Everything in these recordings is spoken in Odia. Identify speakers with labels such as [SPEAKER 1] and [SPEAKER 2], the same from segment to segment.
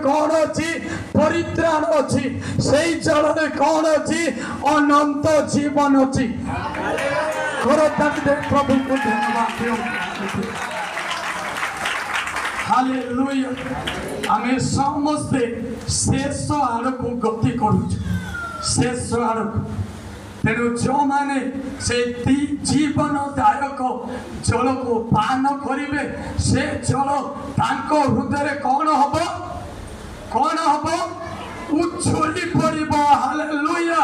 [SPEAKER 1] କ'ଣ ଅଛି? ପରିତ୍ରାଣ ଅଛି। ସେଇ ଜଳରେ କ'ଣ ଅଛି? ଅନନ୍ତ ଜୀବନ ଅଛି। କରତାଳି ପ୍ରଭୁଙ୍କୁ ଧନ୍ୟବାଦ ଦିଅନ୍ତୁ। ହାଲେଲୁୟା। ଆମେ ସମସ୍ତେ ଶେଷ ଆଡ଼କୁ ଗତି କରୁଛୁ, ଶେଷ ଆଡ଼କୁ। ତେଣୁ ଯେଉଁମାନେ ସେ ଜୀବନଦାୟକ ଜଳକୁ ପାନ କରିବେ, ସେ ଜଳ ତାଙ୍କ ହୃଦୟରେ କ'ଣ ହବ? କ'ଣ ହବ? ଉଛୁଳି ପଡ଼ିବ। ହାଲେଲୁୟା।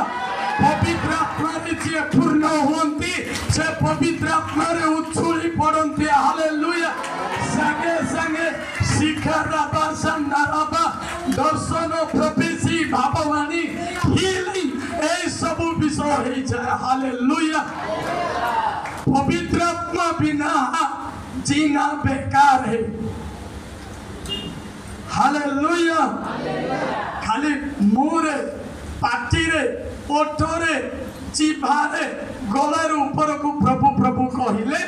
[SPEAKER 1] ପବିତ୍ର ଆତ୍ମାରେ ଯିଏ ପୂର୍ଣ୍ଣ ହୁଅନ୍ତି, ସେ ପବିତ୍ର ଆତ୍ମାରେ ଉଛୁଳି ପଡ଼ନ୍ତି। ହାଲେଲୁୟା। ସାଙ୍ଗେ ସାଙ୍ଗେ ଶିଖା ରାବା ସାନ୍ଦାରାବା, ଦର୍ଶନ, ପ୍ରଫେସି, ଭାବବାଣୀ, ହିଲିଂ, এই ସବୁ ବିଷୟ ହେଇଯାଏ। ହାଲେଲୁୟା। ପବିତ୍ର ଆତ୍ମା ବିନା जीना बेकार है। ହାଲେଲୁୟା। ଖାଲି ମୁହଁରେ, ପାଟିରେ, ଓଠରେ, ଜିଭାରେ, ଗଳାରୁ ଉପରକୁ ପ୍ରଭୁ ପ୍ରଭୁ କହିଲେ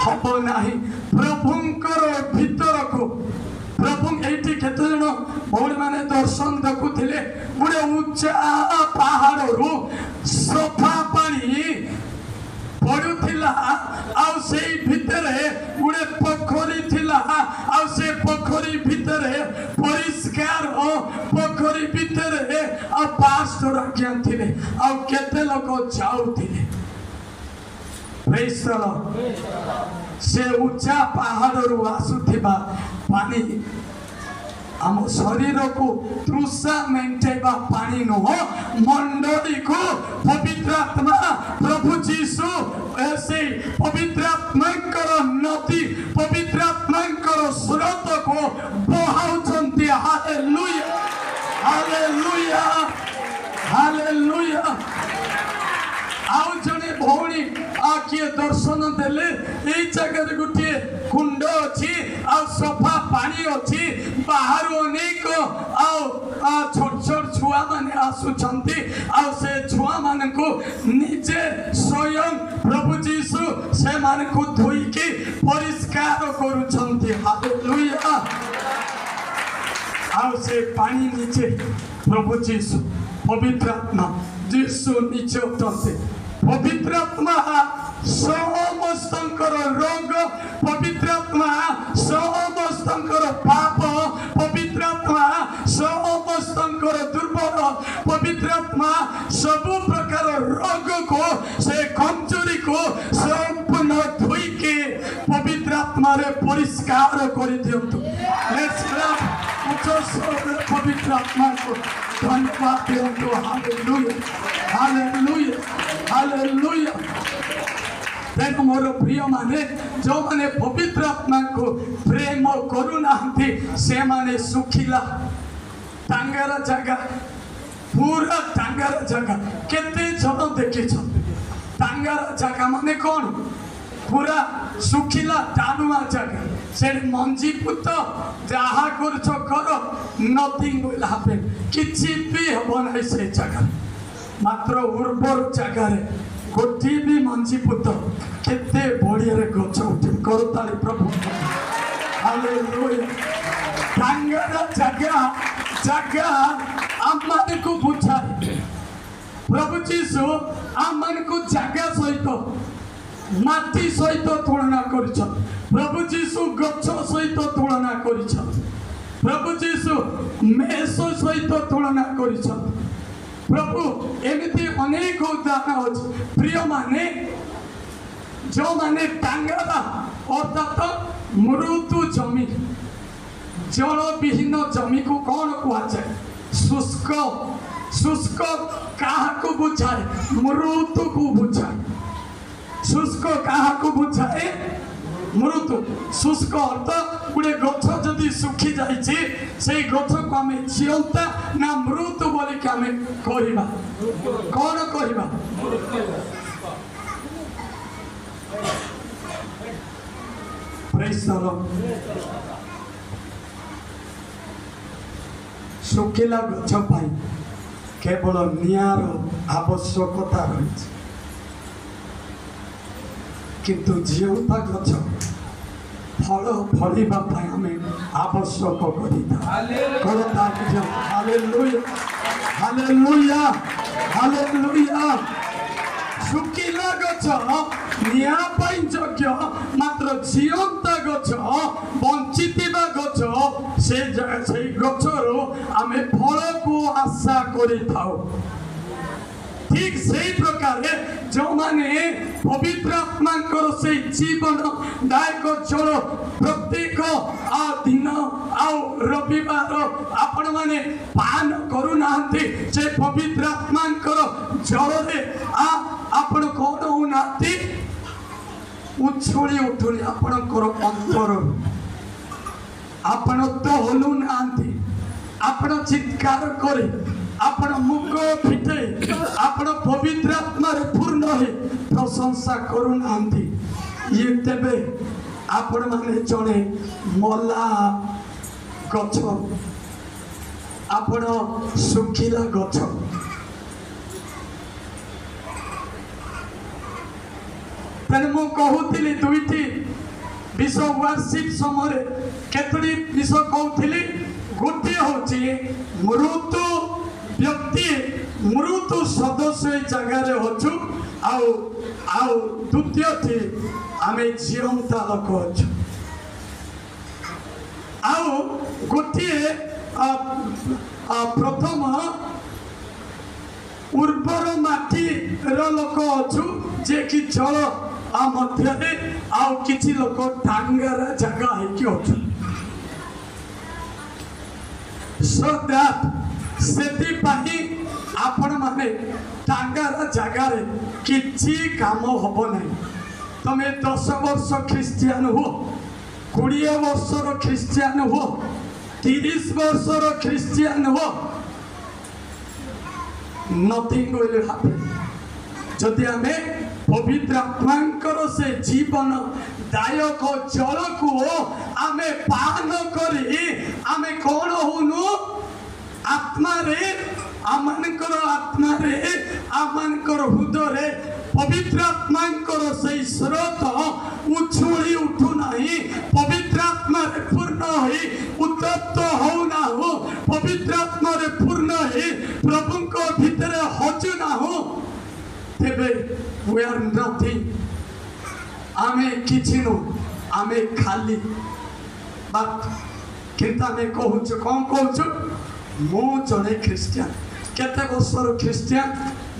[SPEAKER 1] ହବ ନାହିଁ। ପ୍ରଭୁଙ୍କର ଭିତରକୁ ପ୍ରଭୁ। ଏଇଠି କେତେ ଜଣ ଭଉଣୀମାନେ ଦର୍ଶନ ଦେଖୁଥିଲେ, ଗୋଟେ ଉଚ୍ଚା ପାହାଡ଼ରୁ ସଫା ପାଣି ପଡୁଥିଲା, ଆଉ ସେଇ ଭିତରେ ଗୋଟେ ପୋଖରୀ ଥିଲା, ଆଉ ସେ ପୋଖରୀ ଭିତରେ ପରିଷ୍କାର ପୋଖରୀ ଭିତରେ ଆଉ ପାଷ୍ଟର ଆଜ୍ଞା ଥିଲେ, ଆଉ କେତେ ଲୋକ ଯାଉଥିଲେ। Praise the Lord. ସେ ଉଚ୍ଚା ପାହାଡ଼ରୁ ଆସୁଥିବା ପାଣି ଆମ ଶରୀରକୁ ତୃଷା ମେଣ୍ଟେଇବା ପାଣି ନୁହଁ। ମଣ୍ଡଳୀକୁ ପବିତ୍ର ଆତ୍ମା ପ୍ରଭୁ ଯୀଶୁ ସେଇ ପବିତ୍ର ଆତ୍ମାଙ୍କର ନଦୀ, ପବିତ୍ର ଆତ୍ମାଙ୍କର ସ୍ରୋତକୁ ବହାଉଛନ୍ତି। ହାଲେଲୁୟା, ହାଲେଲୁୟା, ହାଲେଲୁୟା। ଆଉ ଜଣେ ଭଉଣୀ ଆଉ କିଏ ଦର୍ଶନ ଦେଲେ, ଏଇ ଜାଗାରେ ଗୋଟିଏ କୁଣ୍ଡ ଅଛି ଆଉ ସଫା ପାଣି ଅଛି। ବାହାରୁ ଅନେକ ଆଉ ଛୋଟ ଛୋଟ ଛୁଆମାନେ ଆସୁଛନ୍ତି, ଆଉ ସେ ଛୁଆମାନଙ୍କୁ ନିଜେ ସ୍ୱୟଂ ପ୍ରଭୁ ଯୀଶୁ ସେମାନଙ୍କୁ ଧୋଇକି ପରିଷ୍କାର କରୁଛନ୍ତି। ହାଲେଲୁୟା। ଆଉ ସେ ପାଣି ନିଜେ ପ୍ରଭୁ ଯୀଶୁ, ପବିତ୍ର ଆତ୍ମା ଯୀଶୁ ନିଜେ ଅଟନ୍ତି। ପବିତ୍ର ଆତ୍ମା ସମସ୍ତଙ୍କର ରୋଗ, ପବିତ୍ର ଆତ୍ମା ସମସ୍ତଙ୍କର ପାପ, ପବିତ୍ର ଆତ୍ମା ସମସ୍ତଙ୍କର ଦୁର୍ବଳ, ପବିତ୍ର ଆତ୍ମା ସବୁ ପ୍ରକାର ରୋଗକୁ, ସେ କମଜୋରିକୁ ସମ୍ପୂର୍ଣ୍ଣ ଧୋଇକି ପବିତ୍ର ଆତ୍ମାରେ ପରିଷ୍କାର କରିଦିଅନ୍ତୁ। Let's clap. ଉଚ୍ଚ ସ୍ୱରରେ ପବିତ୍ର ଆତ୍ମାକୁ ଧନ୍ୟବାଦ ଦିଅନ୍ତୁ। ହାଲେଲୁୟା, ହାଲେଲୁୟା, ହାଲେଲୁୟା। ତେଣୁ ମୋର ପ୍ରିୟମାନେ, ଯେଉଁମାନେ ପବିତ୍ର ଆତ୍ମାକୁ ପ୍ରେମ କରୁନାହାନ୍ତି, ସେମାନେ ଶୁଖିଲା ଟାଙ୍ଗାର ଜାଗା, ପୁରା ଟାଙ୍ଗାର ଜାଗା। କେତେ ଜଣ ଦେଖିଛନ୍ତି ଟାଙ୍ଗାର ଜାଗା ମାନେ କ'ଣ? ପୁରା ଶୁଖିଲା ଟାଣୁଆ ଜାଗା। ସେଠି ମଞ୍ଜି ପୁତ, ଯାହା କରୁଛ କର, ନଥିଙ୍ଗ will happen, କିଛି ବି ହେବ ନାହିଁ ସେ ଜାଗାରେ। ମାତ୍ର ଉର୍ବର ଜାଗାରେ ଗୋଟିଏ ବି ମଞ୍ଜି ପୁତ, କେତେ ବଢ଼ିଆରେ ଗଛ ଉଠିବ। କରତାଳି ପ୍ରଭୁ। ହାଲେଲୁୟା। ଟାଙ୍ଗର ଜାଗା ଆମମାନଙ୍କୁ ବୁଝାଏ। ପ୍ରଭୁ ଯୀଶୁ ଆମମାନଙ୍କୁ ଜାଗା ସହିତ, ମାଟି ସହିତ ତୁଳନା କରିଛନ୍ତି। ପ୍ରଭୁ ଯୀଶୁ ଗଛ ସହିତ ତୁଳନା କରିଛନ୍ତି। ପ୍ରଭୁ ଯୀଶୁ ମେଷ ସହିତ ତୁଳନା କରିଛନ୍ତି। ପ୍ରଭୁ ଏମିତି ଅନେକ ଉଦାହରଣ ଅଛି। ପ୍ରିୟମାନେ, ଯେଉଁମାନେ ଟାଙ୍ଗରା ଅର୍ଥାତ ମୃଦୁ ଜମି, ଜଳବିହୀନ ଜମିକୁ କ'ଣ କୁହାଯାଏ? ଶୁଷ୍କ। ଶୁଷ୍କ କାହାକୁ ବୁଝାଏ? ମୃତୁକୁ ବୁଝାଏ। ଶୁଷ୍କ କାହାକୁ ବୁଝାଏ? ମୃତୁ। ଶୁଷ୍କ ଅର୍ଥ ଗୋଟେ ଗଛ ଯଦି ଶୁଖି ଯାଇଛି, ସେଇ ଗଛକୁ ଆମେ ଜିଅନ୍ତା ନା ମୃତୁ ବୋଲିକି ଆମେ କହିବା? କ'ଣ କହିବା? Praise the Lord. ଶୁଖିଲା ଗଛ ପାଇଁ କେବଳ ନିଆଁର ଆବଶ୍ୟକତା ରହିଛି, କିନ୍ତୁ ଜିଅନ୍ତା ଗଛ ଫଳ ଫଳିବା ପାଇଁ ଆମେ ଆବଶ୍ୟକ କରିଥାଉ। ହାଲେଲୁୟା, ହାଲେଲୁୟା, ହାଲେଲୁୟା। ଶୁଖିଲା ଗଛ ନିଆଁ ପାଇଁ ଯୋଗ୍ୟ, ମାତ୍ର ଜିଅନ୍ତା ଗଛ, ବଞ୍ଚିଥିବା ଗଛ, ସେ ସେଇ ଗଛରୁ ଆମେ ଫଳକୁ ଆଶା କରିଥାଉ। ଠିକ ସେଇ ପ୍ରକାରେ ଯେଉଁମାନେ ପବିତ୍ର ଆତ୍ମାଙ୍କର ସେଇ ଜୀବନ ଦାୟକ ଜଳ ପ୍ରତ୍ୟେକ ଦିନ ଆଉ ରବିବାର ଆପଣମାନେ ପାନ କରୁନାହାନ୍ତି, ସେ ପବିତ୍ର ଆତ୍ମାଙ୍କର ଜଳରେ ଆପଣ କଣ ହଉନାହାନ୍ତି? ଉଛୁଳି ଉଠୁନି ଆପଣଙ୍କର ଅନ୍ତର, ଆପଣ ଦୋହଲୁ ନାହାନ୍ତି, ଆପଣ ଚିତ୍କାର କରି, ଆପଣ ମୁଖ ଫିଟେଇ, ଆପଣ ପବିତ୍ର ଆତ୍ମାରେ ପୂର୍ଣ୍ଣ ହୋଇ ପ୍ରଶଂସା କରୁନାହାନ୍ତି, ଇଏ ତେବେ ଆପଣମାନେ ଜଣେ ମଲା ଗଛ, ଆପଣ ଶୁଖିଲା ଗଛ। ତେଣୁ ମୁଁ କହୁଥିଲି ଦୁଇଟି ବିଷୟ ୱାର୍ସିପ୍ ସମୟରେ କେତୋଟି ବିଷୟ କହୁଥିଲି। ଗୋଟିଏ ହେଉଛି ମୃତ ବ୍ୟକ୍ତି, ମୃତ ସଦସ୍ୟ ଏଇ ଜାଗାରେ ଅଛୁ, ଆଉ ଆଉ ଦ୍ୱିତୀୟଟି ଆମେ ଜିଅନ୍ତା ଲୋକ ଅଛୁ। ଆଉ ଗୋଟିଏ ପ୍ରଥମ ଉର୍ବର ମାଟିର ଲୋକ ଅଛୁ, ଯିଏକି ଜଳ ମଧ୍ୟରେ, ଆଉ କିଛି ଲୋକ ଟାଙ୍ଗରା ଜାଗା ହେଇକି ଅଛୁ। ସୋ that ସେଥିପାଇଁ ଆପଣମାନେ ଟାଙ୍ଗରା ଜାଗାରେ କିଛି କାମ ହବ ନାହିଁ। ତମେ 10 ବର୍ଷ ଖ୍ରୀଷ୍ଟିଆନ ହୁଅ, 20 ବର୍ଷର ଖ୍ରୀଷ୍ଟିଆନ ହୁଅ, 30 ବର୍ଷର ଖ୍ରୀଷ୍ଟିଆନ ହୁଅ, ନଥିଙ୍ଗ will happen. ଯଦି ଆମେ ପବିତ୍ର ଆତ୍ମାଙ୍କର ସେ ଜୀବନ ଦାୟକ ଜଳକୁ ଆମେ ପାନ କରି ଆମେ କଣ ହଉନୁ? ଆତ୍ମାରେ, ଆମମାନଙ୍କର ଆତ୍ମାରେ, ଆମମାନଙ୍କର ହୃଦୟରେ ପବିତ୍ର ଆତ୍ମାଙ୍କର ସେଇ ସ୍ରୋତ ଉଛୁଳି ଉଠୁନାହିଁ, ପବିତ୍ର ଆତ୍ମାରେ ପୂର୍ଣ୍ଣ ହୋଇ ଉତ୍ତପ୍ତ ହଉନାହୁଁ, ପବିତ୍ର ଆତ୍ମାରେ ପୂର୍ଣ୍ଣ ହୋଇ ପ୍ରଭୁଙ୍କ ଭିତରେ ହଜୁନାହୁଁ, ତେବେ we are nothing। ଆମେ କିଛି ନୁହଁ, ଆମେ ଖାଲି। ବଟ୍ କିନ୍ତୁ ଆମେ କହୁଛୁ, କ'ଣ କହୁଛୁ? ମୁଁ ଜଣେ ଖ୍ରୀଷ୍ଟିଆନ। କେତେ ବର୍ଷର ଖ୍ରୀଷ୍ଟିଆନ?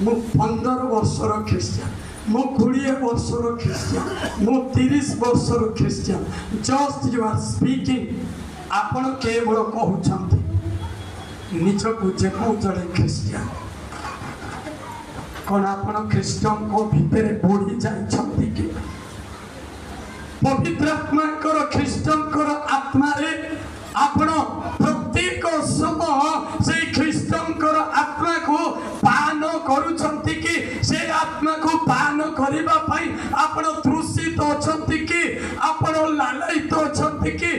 [SPEAKER 1] ମୁଁ 15 ବର୍ଷର ଖ୍ରୀଷ୍ଟିଆନ, ମୁଁ 20 ବର୍ଷର ଖ୍ରୀଷ୍ଟିଆନ, ମୁଁ 30 ବର୍ଷର Christian. Just you are speaking, ଆପଣ କେବଳ କହୁଛନ୍ତି ନିଜକୁ ଯେ ମୁଁ ଜଣେ ଖ୍ରୀଷ୍ଟିଆନ। କ'ଣ ଆପଣ ଖ୍ରୀଷ୍ଟଙ୍କ ଭିତରେ ବୁଡ଼ି ଯାଇଛନ୍ତି କି? ପବିତ୍ର ଆତ୍ମାଙ୍କର, ଖ୍ରୀଷ୍ଟଙ୍କର ଆତ୍ମାରେ ଆପଣ ପ୍ରତ୍ୟେକ ସମୟ ସେଇ ଖ୍ରୀଷ୍ଟଙ୍କର ଆତ୍ମାକୁ ପାନ କରୁଛନ୍ତି କି? ସେ ଆତ୍ମାକୁ ପାନ କରିବା ପାଇଁ ଆପଣ ତୃଷିତ ଅଛନ୍ତି କି? ଆପଣ ଲାଲାୟିତ ଅଛନ୍ତି କି?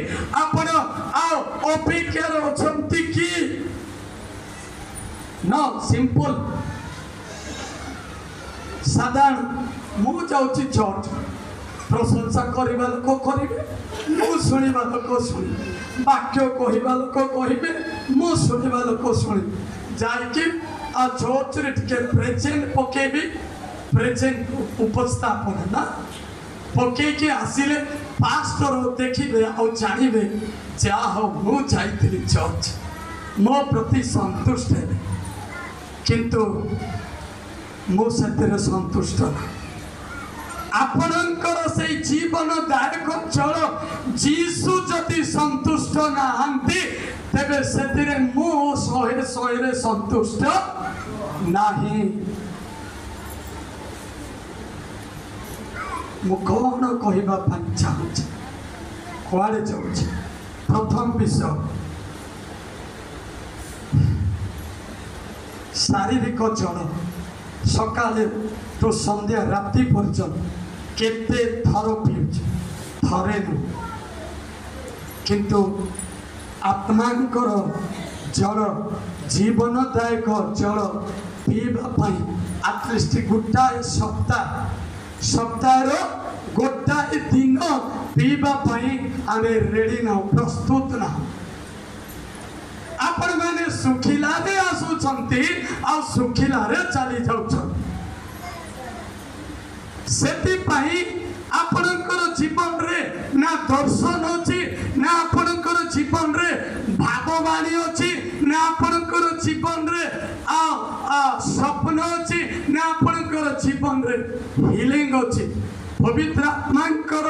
[SPEAKER 1] ଆପଣ ଆଉ ଅପେକ୍ଷାରେ ଅଛନ୍ତି କି? ନ ସିମ୍ପଲ ସାଧାରଣ, ମୁଁ ଯାଉଛି ଚର୍ଚ୍ଚ, ପ୍ରଶଂସା କରିବା ଲୋକ କରିବେ, ମୁଁ ଶୁଣିବା ଲୋକ ଶୁଣିବେ, ବାକ୍ୟ କହିବା ଲୋକ କହିବେ, ମୁଁ ଶୁଣିବା ଲୋକ ଶୁଣିବି, ଯାଇକି ଆଉ ଚର୍ଚ୍ଚରେ ଟିକେ ପ୍ରେଜେଣ୍ଟ ପକେଇବି, ପ୍ରେଜେଣ୍ଟ ଉପସ୍ଥାପନା ନା ପକେଇକି ଆସିଲେ ପାଷ୍ଟର ଦେଖିବେ ଆଉ ଜାଣିବେ, ଯାହା ହଉ ମୁଁ ଯାଇଥିଲି ଚର୍ଚ୍ଚ, ମୋ ପ୍ରତି ସନ୍ତୁଷ୍ଟ ହେବେ। କିନ୍ତୁ ମୁଁ ସେଥିରେ ସନ୍ତୁଷ୍ଟ ନାହିଁ। ଆପଣଙ୍କର ସେଇ ଜୀବନଦାୟକ ଜଳ ଯୀଶୁ ଯଦି ସନ୍ତୁଷ୍ଟ ନାହାନ୍ତି, ତେବେ ସେଥିରେ ମୁଁ 100 100ରେ ସନ୍ତୁଷ୍ଟ ନାହିଁ। ମୁଁ କ'ଣ କହିବା ପାଇଁ ଚାହୁଁଛି, କୁଆଡ଼େ ଯାଉଛି? ପ୍ରଥମ ବିଷୟ, ଶାରୀରିକ ଜଳ ସକାଳେ ଟୁ ସନ୍ଧ୍ୟା ରାତି ପର୍ଯ୍ୟନ୍ତ କେତେ ଥର ପିଉଛି? ଥରେ ନୁହେଁ। କିନ୍ତୁ ଆତ୍ମାଙ୍କର ଜଳ, ଜୀବନଦାୟକ ଜଳ ପିଇବା ପାଇଁ ଆଟଲିଷ୍ଟ ଗୋଟାଏ ସପ୍ତାହ, ସପ୍ତାହର ଗୋଟାଏ ଦିନ ପିଇବା ପାଇଁ ଆମେ ରେଡି ନାହୁଁ, ପ୍ରସ୍ତୁତ ନାହୁଁ। ଆପଣମାନେ ଶୁଖିଲାରେ ଆସୁଛନ୍ତି ଆଉ ଶୁଖିଲାରେ ଚାଲି ଯାଉଛନ୍ତି। ସେଥିପାଇଁ ଆପଣଙ୍କର ଜୀବନରେ ନା ଦର୍ଶନ ଅଛି, ନା ଆପଣଙ୍କର ଜୀବନରେ ଭାବବାଣୀ ଅଛି, ନା ଆପଣଙ୍କର ଜୀବନରେ ସ୍ୱପ୍ନ ଅଛି, ନା ଆପଣଙ୍କର ଜୀବନରେ ହିଲିଂ ଅଛି। ପବିତ୍ର ଆତ୍ମାଙ୍କର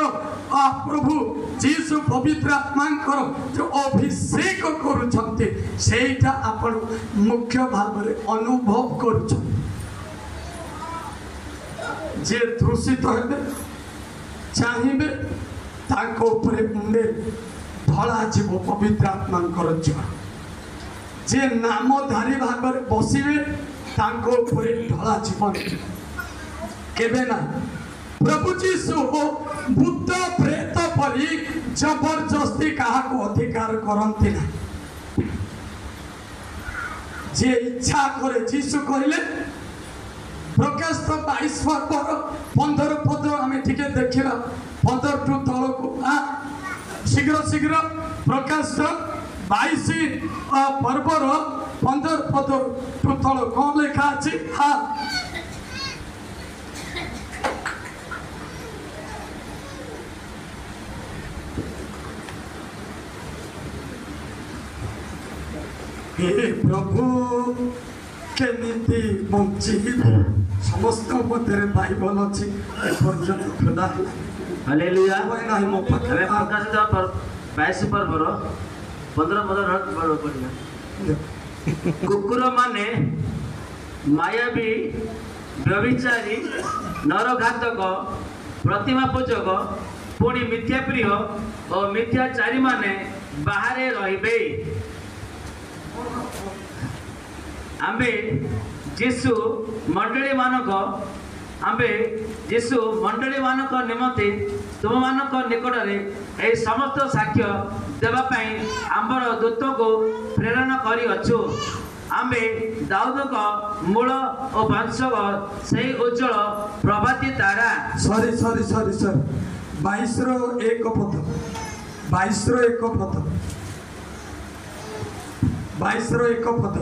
[SPEAKER 1] ପ୍ରଭୁ ଯୀଶୁ ପବିତ୍ର ଆତ୍ମାଙ୍କର ଯେଉଁ ଅଭିଷେକ କରୁଛନ୍ତି, ସେଇଟା ଆପଣ ମୁଖ୍ୟ ଭାବରେ ଅନୁଭବ କରୁଛନ୍ତି। ଯିଏ ଦୂଷିତ ହେବେ ଚାହିଁବେ, ତାଙ୍କ ଉପରେ ମୁଣ୍ଡେ ଢଳାଯିବ ପବିତ୍ର ଆତ୍ମାଙ୍କର ଜଳ। ଯିଏ ନାମଧାରୀ ଭାବରେ ବସିବେ, ତାଙ୍କ ଉପରେ ଢଳାଯିବନି, କେବେ ନାହିଁ। ପ୍ରଭୁ ଯୀଶୁ ଭୂତ ପ୍ରେତ ପରି ଜବରଦସ୍ତି କାହାକୁ ଅଧିକାର କରନ୍ତି ନାହିଁ। ଯିଏ ଇଚ୍ଛା କରେ, ଯୀଶୁ କହିଲେ ପ୍ରକାଶ 22 ପର୍ବର 15 ପଦ ଆମେ ଟିକେ ଦେଖିବା, 15 ଟୁ ତଳକୁ ଶୀଘ୍ର ଶୀଘ୍ର। ପ୍ରକାଶ 22 ପର୍ବର 15 ପଦ ଟୁ ତଳ କଣ ଲେଖା ଅଛି? ହଁ, ହେ ପ୍ରଭୁ, କେମିତି ବଞ୍ଚିବି? ସମସ୍ତଙ୍କ ମଧ୍ୟରେ ବାଇବଲ ଅଛି, ଏପର୍ଯ୍ୟନ୍ତ ଖୋଲା ହେଲା
[SPEAKER 2] ହାଲେଲୁୟା।
[SPEAKER 1] ନାହିଁ ମୋ ପାଖରେ।
[SPEAKER 2] ଆମେ ପ୍ରକାଶିତ 22 ପର୍ବର 15 ପଦ ପଢିବା। କୁକୁରମାନେ, ମାୟାବୀ, ବ୍ୟଭିଚାରୀ, ନରଘାତକ, ପ୍ରତିମା ପୂଜକ, ପୁଣି ମିଥ୍ୟା ପ୍ରିୟ ଓ ମିଥ୍ୟାଚାରୀମାନେ ବାହାରେ ରହିବେ। ଆମ୍ଭେ ଯୀଶୁ ମଣ୍ଡଳୀମାନଙ୍କ ଆମ୍ଭେ ଯୀଶୁ ମଣ୍ଡଳୀମାନଙ୍କ ନିମନ୍ତେ ତୁମମାନଙ୍କ ନିକଟରେ ଏହି ସମସ୍ତ ସାକ୍ଷ୍ୟ ଦେବା ପାଇଁ ଆମ୍ଭର ଦୂତକୁ ପ୍ରେରଣ କରିଅଛୁ। ଆମ୍ଭେ ଦାଉଦଙ୍କ ମୂଳ ଓ ବଂଶ, ସେଇ ଉଜ୍ଜଳ ପ୍ରଭାତୀ ତାରା।
[SPEAKER 1] ସରି ସରି ସରି ସରି, 22ର 1 ପଦ, 22ର 1 ପଦ, 22ର 1 ପଦ।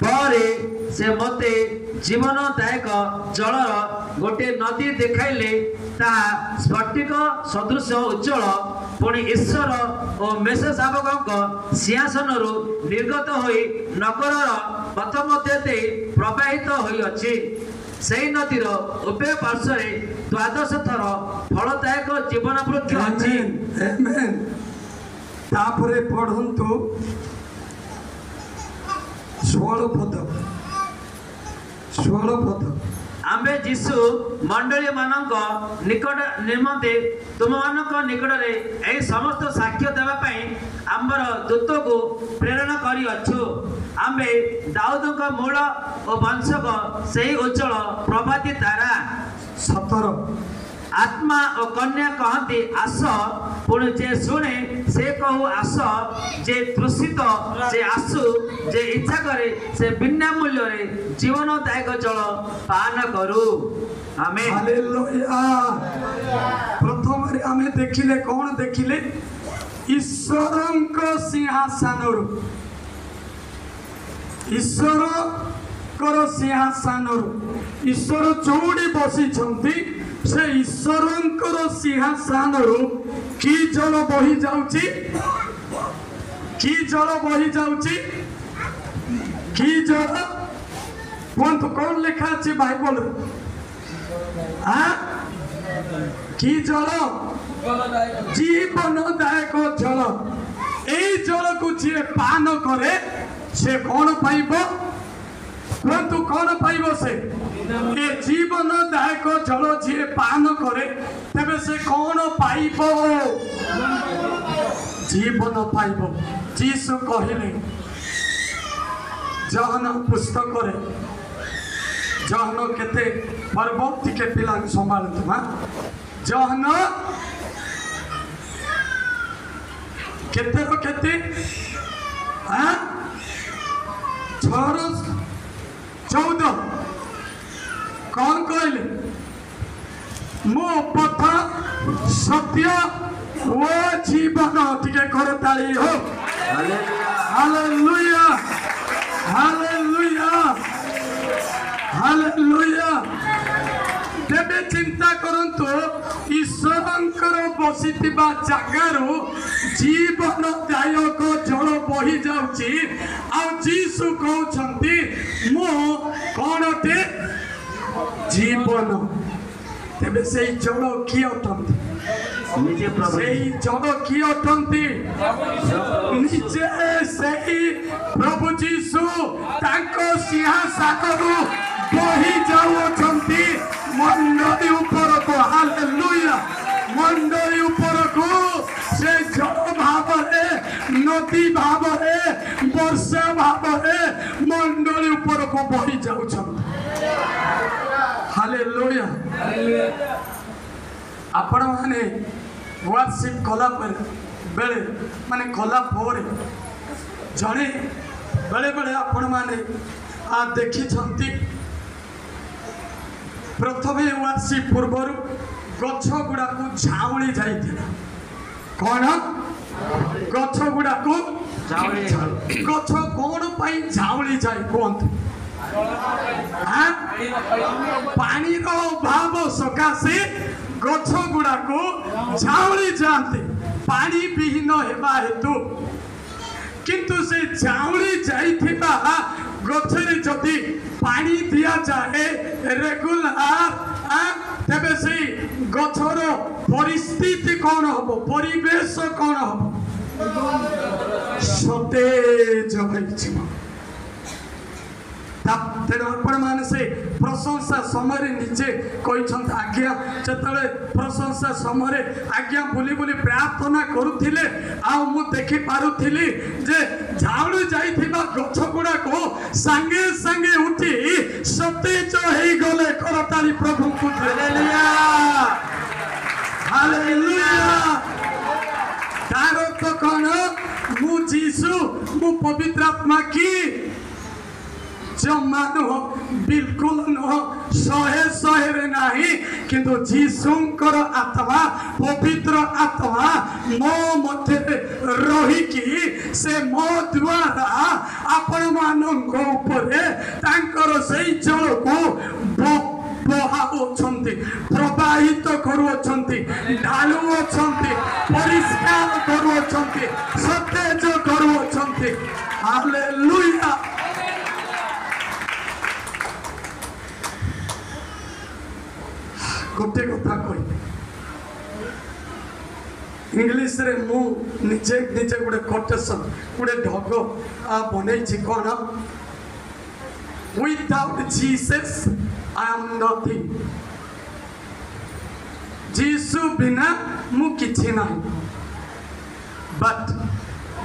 [SPEAKER 2] ପରେ ସେ ମୋତେ ଜୀବନଦାୟକ ଜଳର ଗୋଟିଏ ନଦୀ ଦେଖାଇଲେ, ତାହା ସ୍ଫଟିକ ସଦୃଶ ଉଜ୍ଜଳ, ପୁଣି ଈଶ୍ୱର ଓ ମେଷ ଶାବକଙ୍କ ସିଂହାସନରୁ ନିର୍ଗତ ହୋଇ ନଗରର ପଥ ମଧ୍ୟ ଦେଇ ପ୍ରବାହିତ ହୋଇଅଛି। ସେହି ନଦୀର ଉଭୟ ପାର୍ଶ୍ୱରେ 12 ଥର ଫଳଦାୟକ ଜୀବନ ବୃକ୍ଷ ଅଛି।
[SPEAKER 1] Amen. ତାପରେ ପଢନ୍ତୁ 16 ପଦ, 16 ପଦ।
[SPEAKER 2] ଆମ୍ଭେ ଯୀଶୁ ମଣ୍ଡଳୀ ମାନଙ୍କ ନିକଟ ନିମନ୍ତେ ତୁମମାନଙ୍କ ନିକଟରେ ଏହି ସମସ୍ତ ସାକ୍ଷ୍ୟ ଦେବା ପାଇଁ ଆମ୍ଭର ଦୂତକୁ ପ୍ରେରଣ କରିଅଛୁ। ଆମ୍ଭେ ଦାଉଦଙ୍କ ମୂଳ ଓ ବଂଶକ, ସେହି ଉଜ୍ଜଳ ପ୍ରଭାତୀ ତାରା।
[SPEAKER 1] 17।
[SPEAKER 2] ଆତ୍ମା ଓ କନ୍ୟା କହନ୍ତି, ଆସ। ପୁଣି ଯେ ଶୁଣେ ସେ କହୁ, ଆସ। ଯେ ତୃଷିତ ସେ ଆସୁ, ଯେ ଇଚ୍ଛା କରେ ସେ ବିନା ମୂଲ୍ୟରେ ଜୀବନଦାୟକ ଜଳ ପାନ କରୁ। ଆମେନ୍।
[SPEAKER 1] ହାଲେଲୁୟା। ପ୍ରଥମରେ ଆମେ ଦେଖିଲେ, କଣ ଦେଖିଲେ? ଈଶ୍ୱରଙ୍କ ସିଂହାସନରୁ, ଈଶ୍ୱରଙ୍କର ସିଂହାସନରୁ, ଈଶ୍ୱର ଯୋଉଠି ବସିଛନ୍ତି ସେ ଈଶ୍ୱରଙ୍କର ସିଂହାସନରୁ କି ଜଳ ବହି ଯାଉଛି? କି ଜଳ ବହି ଯାଉଛି? କି ଜଳ କୁହନ୍ତୁ, କଣ ଲେଖା ଅଛି ବାଇବଲରେ? ଆ କି ଜଳ? ଜୀବନଦାୟକ ଜଳ। ଏଇ ଜଳକୁ ଯିଏ ପାନ କରେ ସେ କଣ ପାଇବ କୁହନ୍ତୁ? କଣ ପାଇବ ସେ? ଏ ଜୀବନଦାୟକ ଜଳ ଯିଏ ପାନ କରେ, ତେବେ ସେ କଣ ପାଇବ? ଜୀବନ ପାଇବ। ଯୀଶୁ କହିଲେ ଯୋହନ ପୁସ୍ତକରେ, ଯୋହନ କେତେ ପର୍ବ? ଟିକେ ପିଲାଙ୍କୁ ସମ୍ଭାଳନ୍ତୁ ମା। ଯୋହନ କେତେର କେତେ? 6ର 14। କଣ କହିଲେ? ମୁଁ ପଥ ସତ୍ୟ ଓ ଜୀବନ। ଟିକେ କରତାଳି ହଉ। ହାଲେଲୁୟା, ହାଲେଲୁୟା, ହାଲେଲୁୟା। ତେବେ ଚିନ୍ତା କରନ୍ତୁ, ଈଶ୍ୱରଙ୍କର ବସିଥିବା ଜାଗାରୁ ଜୀବନଦାୟକ ଜଳ ବହି ଯାଉଛି, ଆଉ ଯୀଶୁ କହୁଛନ୍ତି ମୁଁ କଣ ଅଟେ? ଜୀବନ। ତେବେ ସେଇ ଜଳ କିଏ ଅଟନ୍ତି?
[SPEAKER 2] ନିଜେ ପ୍ରଭୁ।
[SPEAKER 1] ସେଇ ଜଳ କିଏ ଅଟନ୍ତି? ନିଜେ ସେଇ ପ୍ରଭୁ ଯୀଶୁ ତାଙ୍କ ସିଂହାସନରୁ ବହି ଯାଉଅଛନ୍ତି ମଣ୍ଡଳୀ ଉପରକୁ। ହାଲେଲୁୟା। ମଣ୍ଡଳୀ ଉପରକୁ ସେ ଜଳ ଭାବରେ, ନଦୀ ଭାବରେ, ବର୍ଷା ଭାବରେ ମଣ୍ଡଳୀ ଉପରକୁ ବହି ଯାଉଛନ୍ତି। ହାଲେଲୁୟା। ଆପଣମାନେ ୱାର୍ସିପ୍ କଲା ପରେ ବେଳେ, ମାନେ କଲା ପରେ ଜଣେ ବେଳେବେଳେ ଆପଣମାନେ ଦେଖିଛନ୍ତି, ପ୍ରଥମେ ୱାର୍ସିପ୍ ପୂର୍ବରୁ ଗଛ ଗୁଡ଼ାକୁ ଝାଉଁଳି ଯାଇଥିଲା। କଣ ଗଛ ଗୁଡ଼ାକୁ?
[SPEAKER 2] ଝାଉଁଳି।
[SPEAKER 1] ଗଛ କଣ ପାଇଁ ଝାଉଁଳି ଯାଏ କୁହନ୍ତୁ? ଆଁ? ପାଣିର ଅଭାବ ସକାଶେ ଗଛ ଗୁଡ଼ାକୁ ଝାଉଁଳି ଯାଆନ୍ତି, ପାଣି ବିହୀନ ହେବା ହେତୁ। କିନ୍ତୁ ସେ ଝାଉଁଳି ଯାଇଥିବା ଗଛରେ ଯଦି ପାଣି ଦିଆଯାଏ ରେଗୁଲାର, ତେବେ ସେଇ ଗଛର ପରିସ୍ଥିତି କଣ ହବ? ପରିବେଶ କଣ ହବ? ସତେଜ ହେଇଯିବ। ତେଣୁ ଆପଣମାନେ ସେ ପ୍ରଶଂସା ସମୟରେ ନିଜେ କହିଛନ୍ତି ଆଜ୍ଞା, ଯେତେବେଳେ ପ୍ରଶଂସା ସମୟରେ ଆଜ୍ଞା ବୁଲି ବୁଲି ପ୍ରାର୍ଥନା କରୁଥିଲେ, ଆଉ ମୁଁ ଦେଖିପାରୁଥିଲି ଯେ ଝାଉଁଳି ଯାଇଥିବା ଗଛ ଗୁଡ଼ାକୁ ସାଙ୍ଗେ ସାଙ୍ଗେ ଉଠି ସତେଜ ହେଇଗଲେ। କରତାଳି ପ୍ରଭୁଙ୍କୁ। Hallelujah, hallelujah. ତାର ତ କଣ? ମୁଁ ଯୀଶୁ, ମୁଁ ପବିତ୍ର ଆତ୍ମା କି? ଜମା ନୁହଁ, ବିଲକୁଲ ନୁହଁ, ଶହେ ଶହେରେ ନାହିଁ। କିନ୍ତୁ ଯୀଶୁଙ୍କର ଆତ୍ମା, ପବିତ୍ର ଆତ୍ମା ମୋ ମଧ୍ୟରେ ରହିକି ସେ ମୋ ଦ୍ୱାରା ଆପଣମାନଙ୍କ ଉପରେ ତାଙ୍କର ସେଇ ଜଳକୁ ବହାଉଛନ୍ତି, ପ୍ରବାହିତ କରୁଅଛନ୍ତି, ଢାଳୁଅଛନ୍ତି, ପରିଷ୍କାର କରୁଅଛନ୍ତି, ସତେଜ କରୁଅଛନ୍ତି। ହାଲେଲୁୟା। ଗୋଟେ କଥା କହିବି, ଇଂଲିଶରେ ମୁଁ ନିଜେ ନିଜେ ଗୋଟେ କୋଟେସନ, ଗୋଟେ ଢଗ ବନେଇଛି। କଣ? Without Jesus I am nothing. ଯୀଶୁ ବିନା ମୁଁ କିଛି ନାହିଁ, but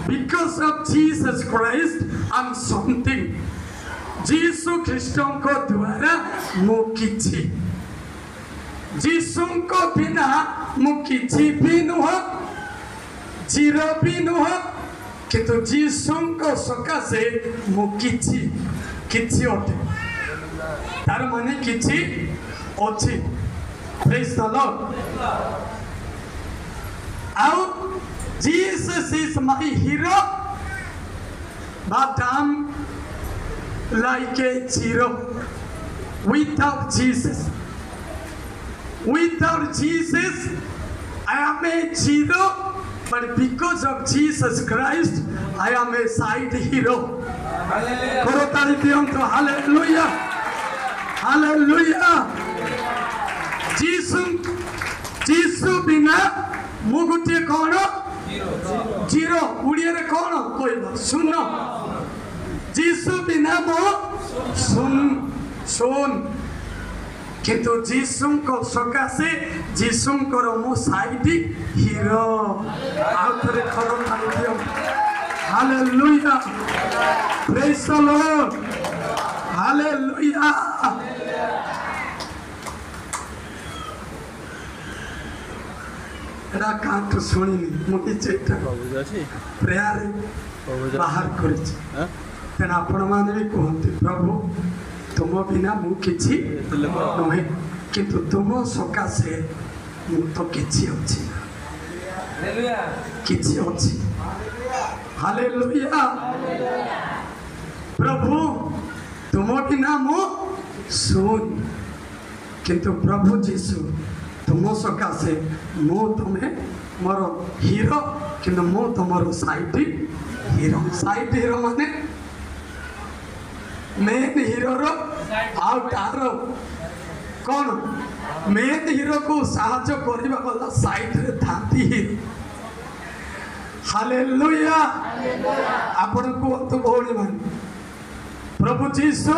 [SPEAKER 1] because of Jesus Christ I am something. ଯୀଶୁ ଖ୍ରୀଷ୍ଟଙ୍କ ଦ୍ୱାରା ମୁଁ କିଛି। ଯୀଶୁଙ୍କ ବିନା ମୁଁ କିଛି ବି ନୁହଁ, ଜିରୋ ବି ନୁହଁ, କିନ୍ତୁ ଯୀଶୁଙ୍କ ସକାଶେ ମୁଁ କିଛି କିଛି ଅଟେ। ତାର ମାନେ କିଛି ଅଛି। Praise the Lord. ଆଉ Jesus is my hero, but I'm like a zero without Jesus. Without Jesus, I am a zero, but because of Jesus Christ, I am a side hero. କରତାଳି ଦିଅନ୍ତୁ। Hallelujah, hallelujah. ଯୀଶୁ, ଯୀଶୁ ବିନା ମୁଁ ଗୋଟିଏ କଣ? ଜିରୋ। ଓଡ଼ିଆରେ କଣ କହିବ? ଶୂନ। ଯୀଶୁ ବିନା ମୁଁ ଶୂନ, ଶୂନ। କିନ୍ତୁ ଯୀଶୁଙ୍କ ସକାଶେ ଯୀଶୁଙ୍କର ମୁଁ ସାଇଡ ହିରୋ। ଆଉ ଥରେ କରତାଳି ଦିଅନ୍ତୁ। Hallelujah. Praise the Lord. Hallelujah. ଏଟା କାହାଠୁ ଶୁଣିନି, ମୁଁ ନିଜେ ଏଟା ପ୍ରେୟାରରେ ବାହାର କରିଛି। ତେଣୁ ଆପଣମାନେ ବି କୁହନ୍ତି, ପ୍ରଭୁ ତୁମ ବିନା ମୁଁ କିଛି ନୁହେଁ, କିନ୍ତୁ ତୁମ ସକାଶେ ମୁଁ ତ କିଛି ଅଛି। କିଛି ଅଛି। ହାଲେଲୁୟା। ପ୍ରଭୁ ତୁମ ବିନା ମୁଁ ଶୂନ, କିନ୍ତୁ ପ୍ରଭୁ ଯୀଶୁ ତୁମ ସକାଶେ ମୁଁ ତୁମେ ମୋର ହିରୋ, କିନ୍ତୁ ମୁଁ ତୁମର ସାଇଡ୍ ହିରୋ। ସାଇଡ୍ ହିରୋ ମାନେ ମେନ୍ ହିରୋର ଆଉ ତାର କ'ଣ, ମେନ୍ ହିରୋକୁ ସାହାଯ୍ୟ କରିବା ବାଲା ସାଇଡ୍ରେ ଥାନ୍ତି ହିରୋ। ହାଲେଲୁୟା। ଆପଣ କୁହନ୍ତୁ ଭଉଣୀମାନେ, ପ୍ରଭୁ ଯୀଶୁ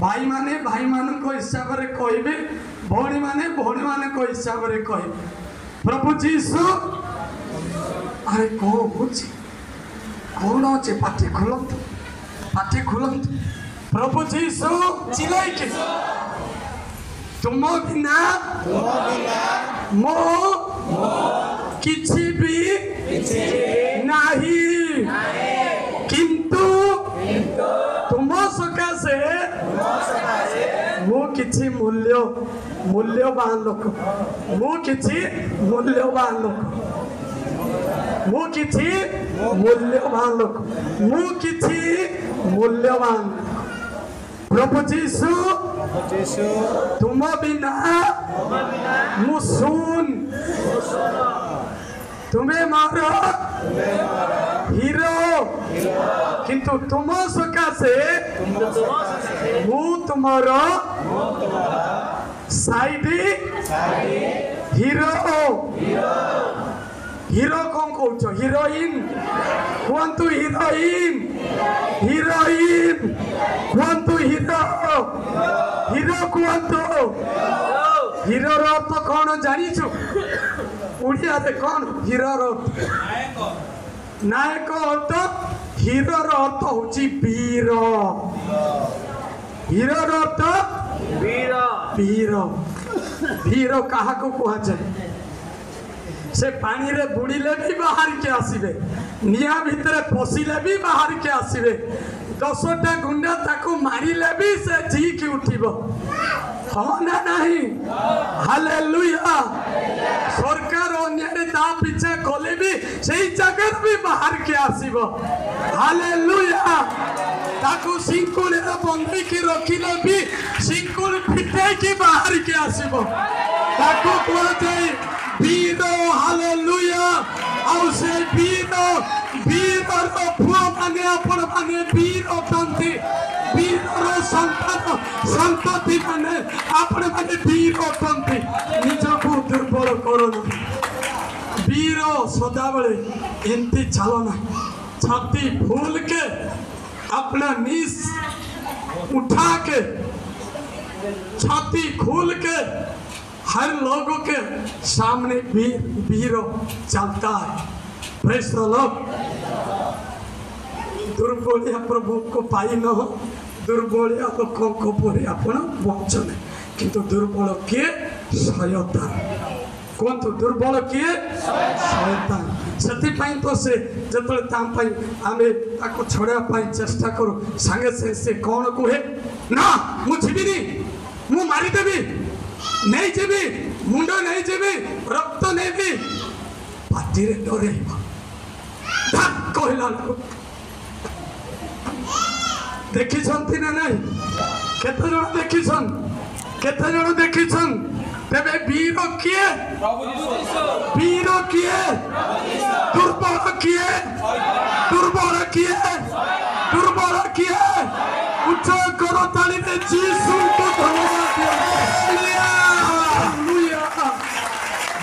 [SPEAKER 1] ଭାଇମାନେ ଭାଇମାନଙ୍କ ହିସାବରେ କହିବେ, ଭଉଣୀମାନେ ଭଉଣୀମାନଙ୍କ ହିସାବରେ କହିବେ। ପ୍ରଭୁ ଯୀଶୁ, ଆରେ କ'ଣ ହଉଛି, କ'ଣ ଅଛି? ପାଟି ଖୋଲନ୍ତୁ, ପାଟି ଖୋଲନ୍ତୁ। ପ୍ରଭୁ ଯୀଶୁ ଚିଲେଇକି, ତୁମ ବିନା ମୋ କିଛି ବି ନାହିଁ, କିନ୍ତୁ ତୁମ ସକାଶେ ମୁଁ କିଛି ମୂଲ୍ୟବାନ ଲୋକ, ମୁଁ କିଛି ମୂଲ୍ୟବାନ ଲୋକ, ମୁଁ କିଛି ମୂଲ୍ୟବାନ ଲୋକ, ମୁଁ କିଛି ମୂଲ୍ୟବାନ। ପ୍ରଭୁ ଯୀଶୁ ତୁମ ବିନା ମୁଁ ଶୂନ, ତୁମେ ମୋର ହିରୋ, କିନ୍ତୁ ତୁମ ସକାଶେ ମୁଁ ତୁମର ସାଇଡ୍ ହିରୋ। ହିରୋ କଣ କହୁଛ? ହିରୋଇନ କୁହନ୍ତୁ, ହିରୋଇନ, ହିରୋଇନ କୁହନ୍ତୁ, ହିରୋ, ହିରୋ କୁହନ୍ତୁ। ହିରୋର ଅର୍ଥ କଣ ଜାଣିଛୁ? ଓଡ଼ିଆରେ କଣ ହିରୋର ଅର୍ଥ? ନାୟକ ଅର୍ଥ। ହିରୋର ଅର୍ଥ ହଉଛି ବୀର। ହିରୋର ଅର୍ଥ
[SPEAKER 2] ବୀର।
[SPEAKER 1] ବୀର। ବୀର କାହାକୁ କୁହାଯାଏ? ସେ ପାଣିରେ ବୁଡ଼ିଲେ ବି ବାହାରିକି ଆସିବେ, ନିଆଁ ଭିତରେ ପଶିଲେ ବି ବାହାରିକି ଆସିବେ, 10ଟା ଗୁଣ୍ଡା ତାକୁ ମାରିଲେ ବି ସେ ଝିକି ଉଠିବ। ହଁ ନା ନାହିଁ? ହାଲେଲୁୟା। ସରକାର ଅନ୍ୟାୟରେ ତା ପିଛା କଲେ ବି ସେଇ ଜାଗାରୁ ବି ବାହାରିକି ଆସିବ। ହାଲେଲୁୟା। ତାକୁ ଶିଙ୍କୁଳିରେ ବନ୍ଧେଇକି ରଖିଲେ ବି ଶିଙ୍କୁଳି ଫିଟେଇକି ବାହାରିକି ଆସିବ। ତାକୁ କୁହାଯାଏ ବୀର। ହାଲେଲୁୟା। ଆଉ ସେ ବୀର, ବୀରର ପୁଅମାନେ ଆପଣମାନେ ବୀର ଅଟନ୍ତି। ବୀରର ସନ୍ତାନ ସନ୍ତତି ମାନେ ଆପଣମାନେ ବୀର ଅଟନ୍ତି। ନିଜକୁ ଦୁର୍ବଳ କରନ୍ତୁ। ବୀର ସଦାବେଳେ ଏମିତି ଚାଲ ନାହିଁ, ଛାତି ଫୁଲ के अपना नीस उठा के, छाती खोल के हर लोगों के सामने वीर वीर चलता है। Press the Lord. ଦୁର୍ବଳିଆ ପ୍ରଭୁକୁ ପାଇ ନ ଦୁର୍ବଳିଆ ଲୋକଙ୍କ ପରି ଆପଣ ବଞ୍ଚନେ, କିନ୍ତୁ ଦୁର୍ବଳ କିଏ? ଶୟତାନ। କୁହନ୍ତୁ ଦୁର୍ବଳ କିଏ? ଶୟତାନ। ସେଥିପାଇଁ ତ ସେ ଯେତେବେଳେ ତା ପାଇଁ ଆମେ ତାକୁ ଛଡ଼େଇବା ପାଇଁ ଚେଷ୍ଟା କରୁ, ସାଙ୍ଗେ ସାଙ୍ଗେ ସେ କ'ଣ କୁହେ? ନା ମୁଁ ଯିବିନି, ମୁଁ ମାରିଦେବି, ନେଇଯିବି, ମୁଣ୍ଡ ନେଇଯିବି, ରକ୍ତ ନେବି। ପାଟିରେ ଡରେଇବ, ଧାକ୍ କହିଲା ବେଳକୁ ଦେଖିଛନ୍ତି ନା ନାଇଁ? କେତେ ଜଣ ଦେଖିଛନ୍? କେତେ ଜଣ ଦେଖିଛନ୍? ତେବେ ବୀର କିଏ? ବୀର କିଏ? ଦୁର୍ବଳ କିଏ? ଦୁର୍ବଳ କିଏ? ଦୁର୍ବଳ କିଏ? ଉଚ୍ଚ କରତାଳିରେ ଯୀଶୁଙ୍କୁ ଧନ୍ୟବାଦ ଦିଅନ୍ତୁ।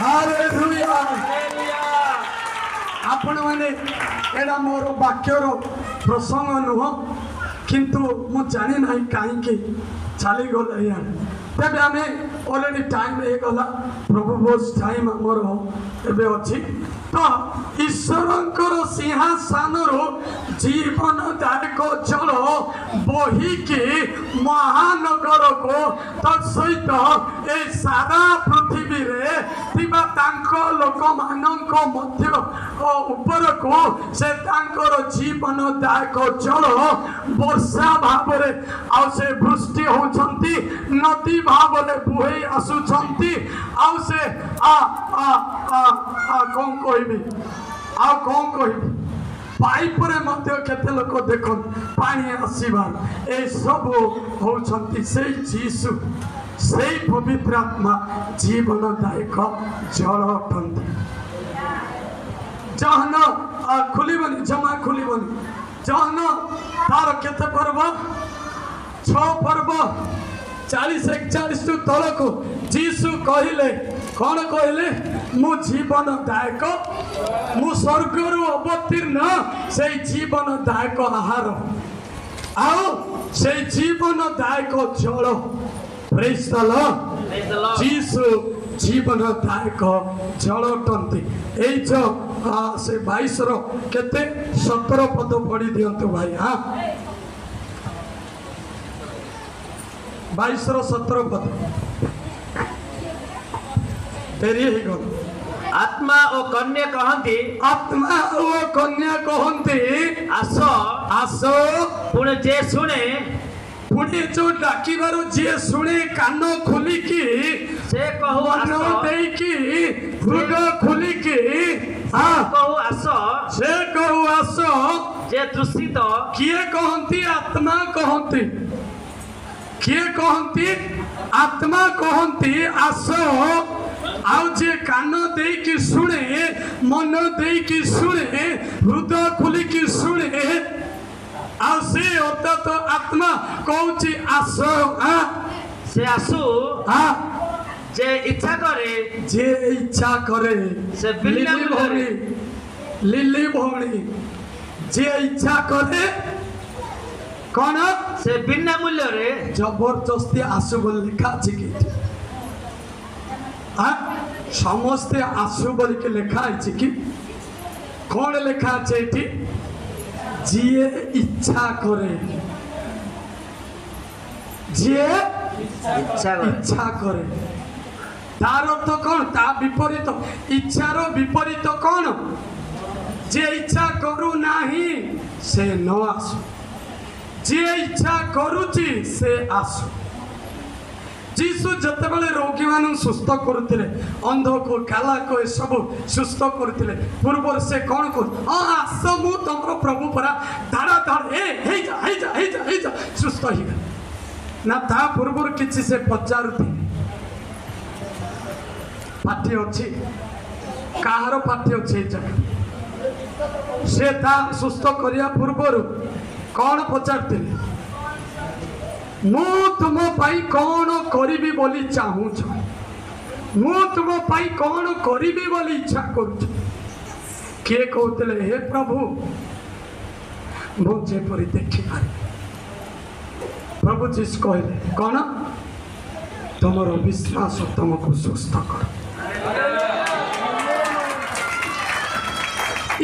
[SPEAKER 1] ହାଲେଲୁୟା। ଆପଣମାନେ, ଏଇଟା ମୋର ବାକ୍ୟର ପ୍ରସଙ୍ଗ ନୁହଁ, କିନ୍ତୁ ମୁଁ ଜାଣି ନାହିଁ କାହିଁକି ଚାଲିଗଲା ଇଆଡ଼େ। ତେବେ ଆମେ ଅଲରେଡ଼ି ଟାଇମ୍ ହେଇଗଲା, ପ୍ରଭୁ ଭୋଜ ଟାଇମ୍ ଆମର ଏବେ ଅଛି। ତ ଈଶ୍ୱରଙ୍କର ସିଂହାସନରୁ ଜୀବନଦାୟକ ଜଳ ବହିକି ମହାନଗରକୁ, ତତ୍ ସହିତ ଏ ସାରା ପୃଥିବୀରେ ଥିବା ତାଙ୍କ ଲୋକମାନଙ୍କ ମଧ୍ୟ ଉପରକୁ ସେ ତାଙ୍କର ଜୀବନଦାୟକ ଜଳ ବର୍ଷା ଭାବରେ ଆଉ ସେ ବୃଷ୍ଟି ହଉଛନ୍ତି, ନଦୀ ଭାବରେ ବୁହେଇ ଆସୁଛନ୍ତି। ଆଉ ସେ ଆ ଆ ଆ କଣ କହିବି, ଆଉ କଣ କହିବି, ପାଇପରେ ମଧ୍ୟ କେତେ ଲୋକ ଦେଖନ୍ତି ପାଣି ଆସିବାର। ଏସବୁ ହଉଛନ୍ତି ସେଇ ଯୀଶୁ, ସେଇ ପବିତ୍ର ଆତ୍ମା ଜୀବନଦାୟକ ଜଳ ଅଟନ୍ତି। ଯୋହନ ଖୋଲିବନି, ଜମା ଖୋଲିବନି। ଯୋହନ ତାର କେତେ ପର୍ବ? 6 ପର୍ବ 40 41 ତଳକୁ ଯୀଶୁ କହିଲେ, କଣ କହିଲେ? ମୁଁ ଜୀବନଦାୟକ, ମୁଁ ସ୍ୱର୍ଗରୁ ଅବତୀର୍ଣ୍ଣ ସେଇ ଜୀବନଦାୟକ ଆହାର ଆଉ ସେଇ ଜୀବନଦାୟକ ଜଳ। Praise the Lord. ଯୀଶୁ ଜୀବନଦାୟକ ଜଳ ଅଟନ୍ତି। ଏଇ ଯୋଉ ସେ 22ର କେତେ 17 ପଦ ପଢି ଦିଅନ୍ତୁ ଭାଇ। ହଁ, 22ର 17 ପଦ। ଡେରି ହେଇଗଲ।
[SPEAKER 2] ଆତ୍ମା ଓ କନ୍ୟା କହନ୍ତି,
[SPEAKER 1] ଆତ୍ମା ଓ କନ୍ୟା କହନ୍ତି
[SPEAKER 2] ଆସ,
[SPEAKER 1] ଆସ।
[SPEAKER 2] ପୁଣି ଯେ ଶୁଣେ,
[SPEAKER 1] ପୁଣି ଯୋଉ ଡାକିବାରୁ ଯିଏ ଶୁଣେ କାନ ଖୋଲିକି,
[SPEAKER 2] ସେ କହୁ
[SPEAKER 1] ମନ ଦେଇକି, ହୃଦୟ ଖୋଲିକି
[SPEAKER 2] କହୁ ଆସ,
[SPEAKER 1] ସେ କହୁ ଆସ।
[SPEAKER 2] ଯେ ଦୂଷିତ,
[SPEAKER 1] କିଏ କହନ୍ତି? ଆତ୍ମା କହନ୍ତି। କିଏ କହନ୍ତି? ଆତ୍ମା କହନ୍ତି ଆସ। ଆଉ ଯିଏ କାନ ଦେଇକି ଶୁଣେ, ମନ ଦେଇକି ଶୁଣେ, ହୃଦୟ ଖୋଲିକି ଶୁଣେ, ଆଉ ସେ ଅର୍ଥାତ ଆତ୍ମା କହୁଛି ଆସ।
[SPEAKER 2] ସେ ଆସୁ। ଯେ ଇଚ୍ଛା କରେ,
[SPEAKER 1] ଯେ ଇଚ୍ଛା କରେ,
[SPEAKER 2] ସେ
[SPEAKER 1] ଲିଲି ଭଉଣୀ, ଲିଲି ଭଉଣୀ, ଯିଏ ଇଚ୍ଛା କରେ କଣ?
[SPEAKER 2] ସେ ବିନା ମୂଲ୍ୟରେ।
[SPEAKER 1] ଜବରଦସ୍ତି ଆସୁ ବୋଲି ଲେଖା ଅଛି କି? ସମସ୍ତେ ଆସୁ ବୋଲିକି ଲେଖା ହେଇଛି କି? କଣ ଲେଖା ଅଛି ଏଇଠି? ଯିଏ ଇଚ୍ଛା କରେ, ଯିଏ ଇଚ୍ଛା କରେ। ତାର ଅର୍ଥ କଣ? ତା ବିପରୀତ, ଇଚ୍ଛାର ବିପରୀତ କଣ? ଯିଏ ଇଚ୍ଛା କରୁନାହିଁ ସେ ନ ଆସୁ, ଯିଏ ଇଚ୍ଛା କରୁଛି ସେ ଆସୁ। ଯୀଶୁ ଯେତେବେଳେ ରୋଗୀମାନଙ୍କୁ ସୁସ୍ଥ କରୁଥିଲେ, ଅନ୍ଧକୁ, କାଲାକୁ ଏସବୁ ସୁସ୍ଥ କରୁଥିଲେ, ପୂର୍ବରୁ ସେ କଣ କରୁ? ହଁ ଆସ, ମୁଁ ତମର ପ୍ରଭୁ ପରା, ଧାଡ଼ା ଧାଡ଼ ଏ ହେଇଯା ହେଇଯା ହେଇଯା ହେଇଯା, ସୁସ୍ଥ ହେଇଗଲା ନା? ତା ପୂର୍ବରୁ କିଛି ସେ ପଚାରୁଥିଲେ? ପାଟି ଅଛି କାହାର? ପାଟି ଅଛି ଏଇ ଜାଗା। ସେ ତା ସୁସ୍ଥ କରିବା ପୂର୍ବରୁ କଣ ପଚାରୁଥିଲେ? ମୁଁ ତୁମ ପାଇଁ କଣ କରିବି ବୋଲି ଚାହୁଁଛ? ମୁଁ ତୁମ ପାଇଁ କଣ କରିବି ବୋଲି ଇଚ୍ଛା କରୁଛ? କିଏ କହୁଥିଲେ, ହେ ପ୍ରଭୁ ମୁଁ ଯେପରି ଦେଖିପାରିବି। ପ୍ରଭୁ ଯୀଶୁ କହିଲେ କଣ? ତୁମର ବିଶ୍ୱାସ ତୁମକୁ ସୁସ୍ଥ କର।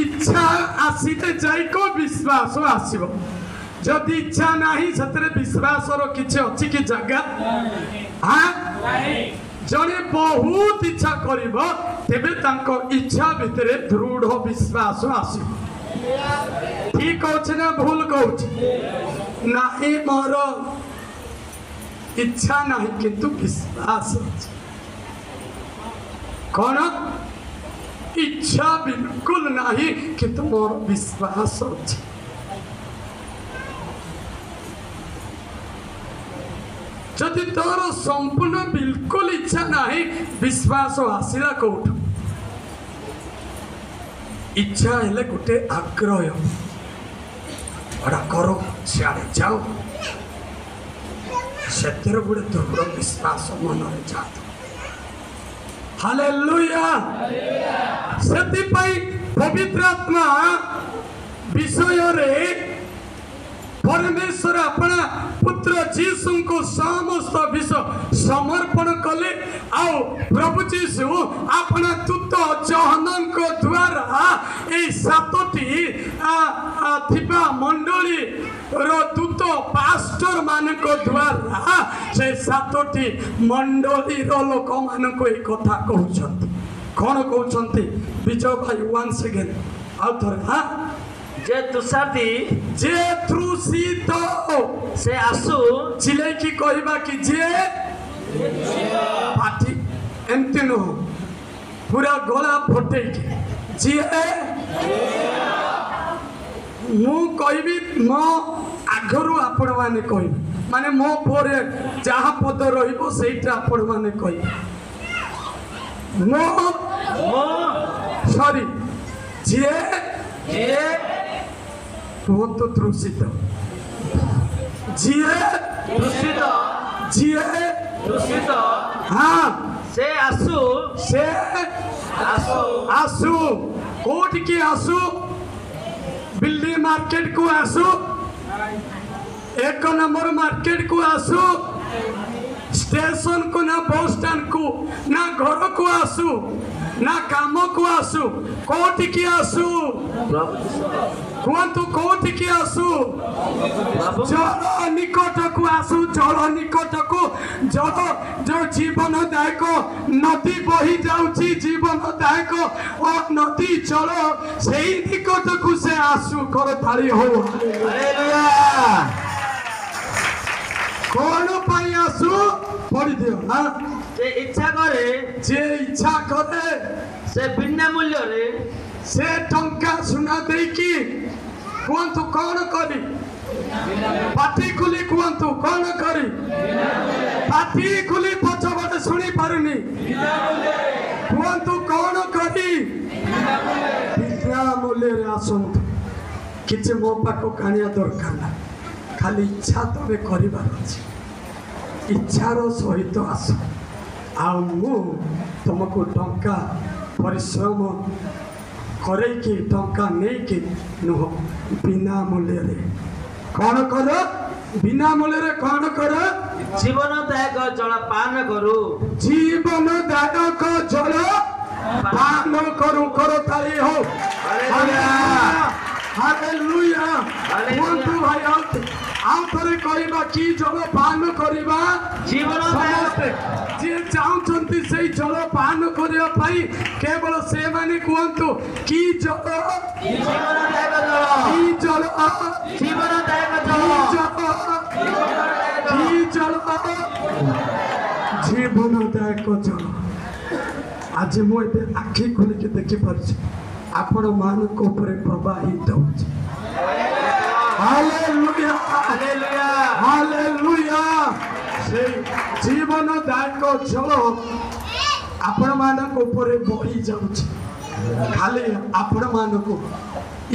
[SPEAKER 1] ଇଚ୍ଛା ଆସିଲେ ଯାଇକ ବିଶ୍ୱାସ ଆସିବ। ଯଦି ଇଚ୍ଛା ନାହିଁ ସେଥିରେ ବିଶ୍ୱାସର କିଛି ଅଛି କି ଜାଗା? ଜଣେ ବହୁତ ଇଚ୍ଛା କରିବ, ତେବେ ତାଙ୍କ ଇଚ୍ଛା ଭିତରେ ଦୃଢ଼ ବିଶ୍ୱାସ ଆସିବ। ଠିକ ଅଛି ନା ଭୁଲ କହୁଛି? ନାହିଁ, ମୋର ଇଚ୍ଛା ନାହିଁ କିନ୍ତୁ ବିଶ୍ୱାସ ଅଛି। କଣ? ଇଚ୍ଛା ବିଲକୁଲ ନାହିଁ କିନ୍ତୁ ମୋର ବିଶ୍ୱାସ ଅଛି। ଯଦି ତୋର ସମ୍ପୂର୍ଣ୍ଣ ବିଲକୁଲ ଇଚ୍ଛା ନାହିଁ, ବିଶ୍ୱାସ ଆସିଲା କୋଉଠୁ? ଇଚ୍ଛା ହେଲେ ଗୋଟେ ଆଗ୍ରହ, ଏଟା କର, ସିଆଡ଼େ ଯାଅ, ସେଥିରେ ଗୋଟେ ଦୃଢ଼ ବିଶ୍ୱାସ ମନରେ ଜାତ। ହାଲେଲୁୟା। ସେଥିପାଇଁ ପବିତ୍ର ଆତ୍ମା ବିଷୟରେ ପରମେଶ୍ୱର ଆପଣା ପୁତ୍ର ଯୀଶୁଙ୍କୁ ସମସ୍ତ ବିଷୟ ସମର୍ପଣ କଲେ, ଆଉ ପ୍ରଭୁ ଯୀଶୁ ଆପଣା ଦୂତ ଯୋହନଙ୍କ ଦ୍ୱାରା ଏଇ 7ଟି ଥିବା ମଣ୍ଡଳୀର ଦୂତ ପାଷ୍ଟର ମାନଙ୍କ ଦ୍ୱାରା ସେ 7ଟି ମଣ୍ଡଳୀର ଲୋକମାନଙ୍କୁ ଏଇ କଥା କହୁଛନ୍ତି। କ'ଣ କହୁଛନ୍ତି ବିଜୟ ଭାଇ? ୱାନ୍ ସେକେଣ୍ଡ, ଆଉ ଥରେ। ହଁ।
[SPEAKER 2] ଯେ ତୃଷାର୍ତ୍ତୀ,
[SPEAKER 1] ଯେ ତୃଷିତ,
[SPEAKER 2] ସେ ଆସୁ।
[SPEAKER 1] ଚିଲେଇକି କହିବା କି ଯିଏ, ପାଟି ଏମିତି ନୁହଁ, ପୁରା ଗଳା ଫଟେଇକି ଯିଏ। ମୁଁ କହିବି, ମୋ ଆଗରୁ ଆପଣମାନେ କହିବେ, ମାନେ ମୋ ପରେ ଯାହା ପଦ ରହିବ ସେଇଟା ଆପଣମାନେ କହିବେ। ମୋ
[SPEAKER 2] ମୁଁ
[SPEAKER 1] ସରି, ଯିଏ
[SPEAKER 2] ଯିଏ
[SPEAKER 1] କୁହନ୍ତୁ, ତୃଷିତ, ଯିଏ
[SPEAKER 2] ତୃଷିତ,
[SPEAKER 1] ଯିଏ
[SPEAKER 2] ତୃଷିତ,
[SPEAKER 1] ହଁ,
[SPEAKER 2] ସେ ଆସୁ।
[SPEAKER 1] ସେ
[SPEAKER 2] ଆସୁ।
[SPEAKER 1] ଆସୁ। କୋଉଠିକି ଆସୁ? ବିଲ୍ଡିଂ ମାର୍କେଟକୁ ଆସୁ, 1 ନମ୍ବର ମାର୍କେଟକୁ ଆସୁ, ଷ୍ଟେସନକୁ ନା ବସ୍ ଷ୍ଟାଣ୍ଡକୁ ନା ଘରକୁ ଆସୁ ନା କାମକୁ ଆସୁ? କୋଉଠିକି ଆସୁ?
[SPEAKER 2] ପ୍ରଭୁ ଯୀଶୁ।
[SPEAKER 1] କୁହନ୍ତୁ, କୋଉଠିକି ଆସୁ?
[SPEAKER 2] ପ୍ରଭୁ
[SPEAKER 1] ଜଳ ନିକଟକୁ ଆସୁ, ଜଳ ନିକଟକୁ। ଜଳ ଯୋଉ ଜୀବନଦାୟକ ନଦୀ ବହି ଯାଉଛି, ଜୀବନଦାୟକ ଓ ନଦୀ ଜଳ, ସେଇ ନିକଟକୁ ସେ ଆସୁ। କର ତାଳି ହଉ।
[SPEAKER 2] ହାଲେଲୁୟା।
[SPEAKER 1] କଣ ପାଇଁ ଆସୁ? ପଢିଦିଅ। ହଁ।
[SPEAKER 2] ଯେ ଇଚ୍ଛା କରେ,
[SPEAKER 1] ଯେ ଇଚ୍ଛା କରେ,
[SPEAKER 2] ସେ ବିନା ମୂଲ୍ୟରେ,
[SPEAKER 1] ସେ ଟଙ୍କା ସୁନା ଦେଇକି, କୁହନ୍ତୁ କଣ କରି? ପାଟି ଖୋଲି କୁହନ୍ତୁ, କଣ କରି? ପାଟି ଖୋଲି, ପଛପଟେ ଶୁଣି ପାରୁନି। କୁହନ୍ତୁ, କଣ କରି? ବିନା ମୂଲ୍ୟରେ ଆସନ୍ତୁ। କିଛି ମୋ ପାଖକୁ ଆଣିବା ଦରକାର ନାହିଁ, ଖାଲି ଇଚ୍ଛା ତମେ କରିବାର ଅଛି। ଇଚ୍ଛାର ସହିତ ଆସ, ଆଉ ମୁଁ ତୁମକୁ ଟଙ୍କା ପରିଶ୍ରମ କରେଇକି ଟଙ୍କା ନେଇକି ନୁହଁ, ବିନା ମୂଲ୍ୟରେ କଣ କର? ବିନା ମୂଲ୍ୟରେ କଣ କର?
[SPEAKER 2] ଜୀବନଦାୟକ ଜଳ ପାନ କରୁ।
[SPEAKER 1] ଜୀବନଦାୟକ ଜଳ ପାନ କରୁ। କର ତାଳି ହଉ। ହାଲେଲୁୟା। କୁହନ୍ତୁ ଭାଇ, ଆଉ ଥରେ କହିବା, କି ଜଳ ପାନ କରିବା?
[SPEAKER 2] ଜୀବନ
[SPEAKER 1] ସମସ୍ତେ ଯିଏ ଚାହୁଁଛନ୍ତି ସେଇ ଜଳ ପାନ କରିବା ପାଇଁ, କେବଳ ସେମାନେ କୁହନ୍ତୁ, କି ଜଳ?
[SPEAKER 2] ଜୀବନଦାୟକ ଜଳ।
[SPEAKER 1] କି ଜଳ?
[SPEAKER 2] ଜୀବନଦାୟକ
[SPEAKER 1] କି
[SPEAKER 2] ଜଳ।
[SPEAKER 1] ଜଳ? କି ଜଳ? ଜୀବନଦାୟକ ଜଳ। ଆଜି ମୁଁ ଏବେ ଆଖି ଖୋଲିକି ଦେଖିପାରୁଛି, ଆପଣମାନଙ୍କ ଉପରେ ପ୍ରବାହିତ ହେଉଛି। ହାଲେଲୁୟା।
[SPEAKER 2] ହାଲେଲୁୟା।
[SPEAKER 1] ହାଲେଲୁୟା। ସେଇ ଜୀବନଦାୟକ ଜଳ ଆପଣମାନଙ୍କ ଉପରେ ବହି ଯାଉଛି। ଖାଲି ଆପଣମାନଙ୍କୁ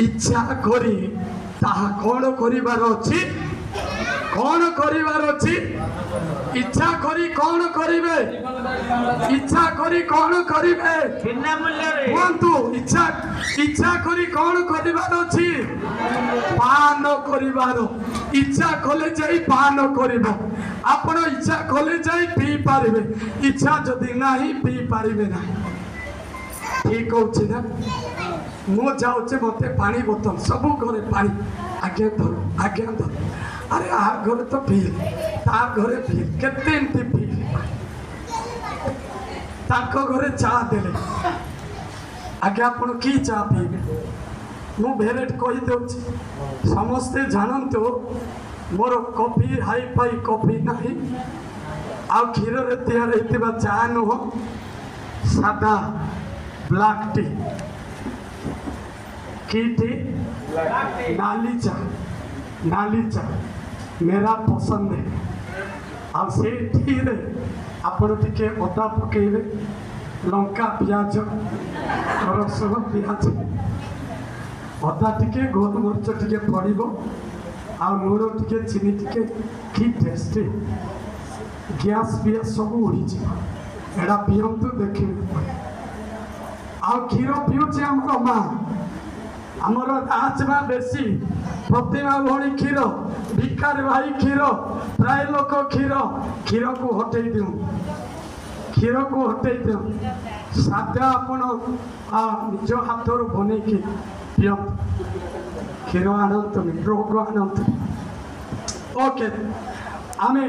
[SPEAKER 1] ଇଚ୍ଛା କରି ତାହା କଣ କରିବାର ଅଛି? କଣ କରିବାର ଅଛି? ଇଚ୍ଛା କରି କଣ କରିବେ? ଇଚ୍ଛା କରି କଣ କରିବେ?
[SPEAKER 2] ବିନା ମୂଲ୍ୟରେ।
[SPEAKER 1] କୁହନ୍ତୁ, ଇଚ୍ଛା କରି କଣ କରିବାର ଅଛି? ପାନ କରିବାର। ଇଚ୍ଛା କଲେ ଯାଇ ପାନ କରିବ। ଆପଣ ଇଚ୍ଛା କଲେ ଯାଇ ପିଇ ପାରିବେ। ଇଚ୍ଛା ଯଦି ନାହିଁ, ପିଇ ପାରିବେ ନାହିଁ। ଠିକ ହଉଛି ନା? ମୁଁ ଯାଉଛି, ମତେ ପାଣି ବୋତଲ, ସବୁ ଘରେ ପାଣି, ଆଜ୍ଞା ଧର, ଆଜ୍ଞା ଧର। ଆରେ, ଆ ଘରେ ତ ପିଇଲି, ତା ଘରେ ପିଇଲି, କେତେ ଏମିତି ପିଇଲି। ତାଙ୍କ ଘରେ ଚା ଦେଲେ, ଆଜ୍ଞା ଆପଣ କି ଚା ପିଇବେ? ମୁଁ ଭେରାଇଟି କହିଦେଉଛି, ସମସ୍ତେ ଜାଣନ୍ତୁ, ମୋର କଫି, ହାଇ ଫାଇ କଫି ନାହିଁ, ଆଉ କ୍ଷୀରରେ ତିଆରି ହେଇଥିବା ଚା ନୁହଁ, ସାଦା ବ୍ଲାକ୍ ଟି। କି ଟି? ନାଲି ଚା। ନାଲି ଚା मेरा पसंद है। ଆଉ ସେଇ ଟିରେ ଆପଣ ଟିକେ ଅଦା ପକେଇବେ, ଲଙ୍କା, ପିଆଜ, ରସୁଣ, ପିଆଜ, ଅଦା ଟିକେ, ଗୋଲମରିଚ ଟିକେ ପଡ଼ିବ, ଆଉ ଲୁଣ ଟିକେ, ଚିନି ଟିକେ। କି ଟେଷ୍ଟି! ଗ୍ୟାସ୍ ଫିଆସ୍ ସବୁ ଉଡ଼ିଯିବ। ଏଇଟା ପିଅନ୍ତୁ, ଦେଖିବେ। ଆଉ କ୍ଷୀର ପିଉଛି ଆମର ମା, ଆମର ରାଜମା ବେଶୀ, ପ୍ରତିମା ଭଉଣୀ କ୍ଷୀର, ଭିକାରୀ ଭାଇ କ୍ଷୀର, ପ୍ରାୟ ଲୋକ କ୍ଷୀର। କ୍ଷୀରକୁ ହଟେଇ ଦିଅନ୍ତୁ, କ୍ଷୀରକୁ ହଟେଇ ଦିଅନ୍ତୁ। ସାଧା ଆପଣ ନିଜ ହାତରୁ ବନେଇକି ପିଅନ୍ତୁ। କ୍ଷୀର ଆଣନ୍ତୁନି, ରୋଗ ଆଣନ୍ତୁନି। ଓକେ, ଆମେ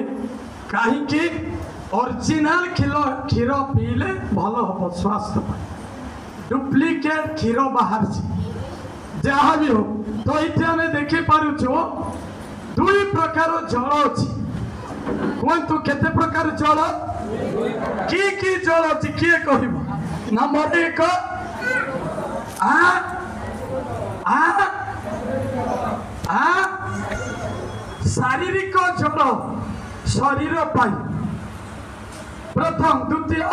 [SPEAKER 1] କାହିଁକି ଅରିଜିନାଲ କ୍ଷୀର ପିଇଲେ ଭଲ ହବ ସ୍ୱାସ୍ଥ୍ୟ ପାଇଁ। ଡୁପ୍ଲିକେଟ୍ କ୍ଷୀର ବାହାରିଛି। ଯାହା ବି ହଉ, ତ ଏଇଠି ଆମେ ଦେଖିପାରୁଛୁ ଦୁଇ ପ୍ରକାର ଜଳ ଅଛି। କୁହନ୍ତୁ, କେତେ ପ୍ରକାର ଜଳ? କି କି ଜଳ ଅଛି, କିଏ କହିବ? ନମ୍ବର 1, ଆ ଆ ଆ ଶାରୀରିକ ଜଳ, ଶରୀର ପାଇଁ ପ୍ରଥମ। ଦ୍ୱିତୀୟ,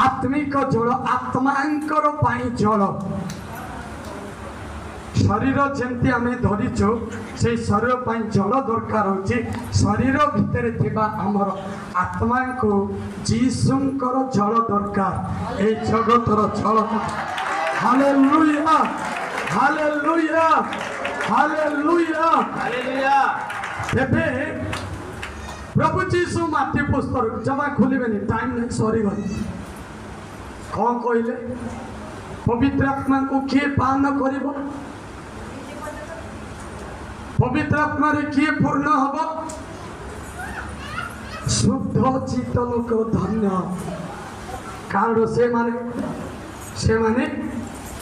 [SPEAKER 1] ଆତ୍ମିକ ଜଳ, ଆତ୍ମାଙ୍କର ପାଇଁ ଜଳ। ଶରୀର ଯେମିତି ଆମେ ଧରିଛୁ, ସେଇ ଶରୀର ପାଇଁ ଜଳ ଦରକାର ହେଉଛି। ଶରୀର ଭିତରେ ଥିବା ଆମର ଆତ୍ମାଙ୍କୁ ଯୀଶୁଙ୍କର ଜଳ ଦରକାର, ଏଇ ଜଗତର ଜଳ। ହାଲେଲୁୟା, ହାଲେଲୁୟା, ହାଲେଲୁୟା।
[SPEAKER 2] ହାଲେଲୁୟା।
[SPEAKER 1] ତେବେ ପ୍ରଭୁ ଯୀଶୁ ମାଥ୍ୟୁ ପୁସ୍ତକ ଜମା ଖୋଲିବେନି, ଟାଇମ୍ ନାହିଁ, ସରିଗଲା। କ'ଣ କହିଲେ? ପବିତ୍ର ଆତ୍ମାଙ୍କୁ କିଏ ପାନ କରିବ? ପବିତ୍ର ଆତ୍ମାରେ କିଏ ପୂର୍ଣ୍ଣ ହବ? ଶୁଦ୍ଧ ଚିତ୍ତ ଲୋକ ଧନ୍ୟ, କାରଣ ସେମାନେ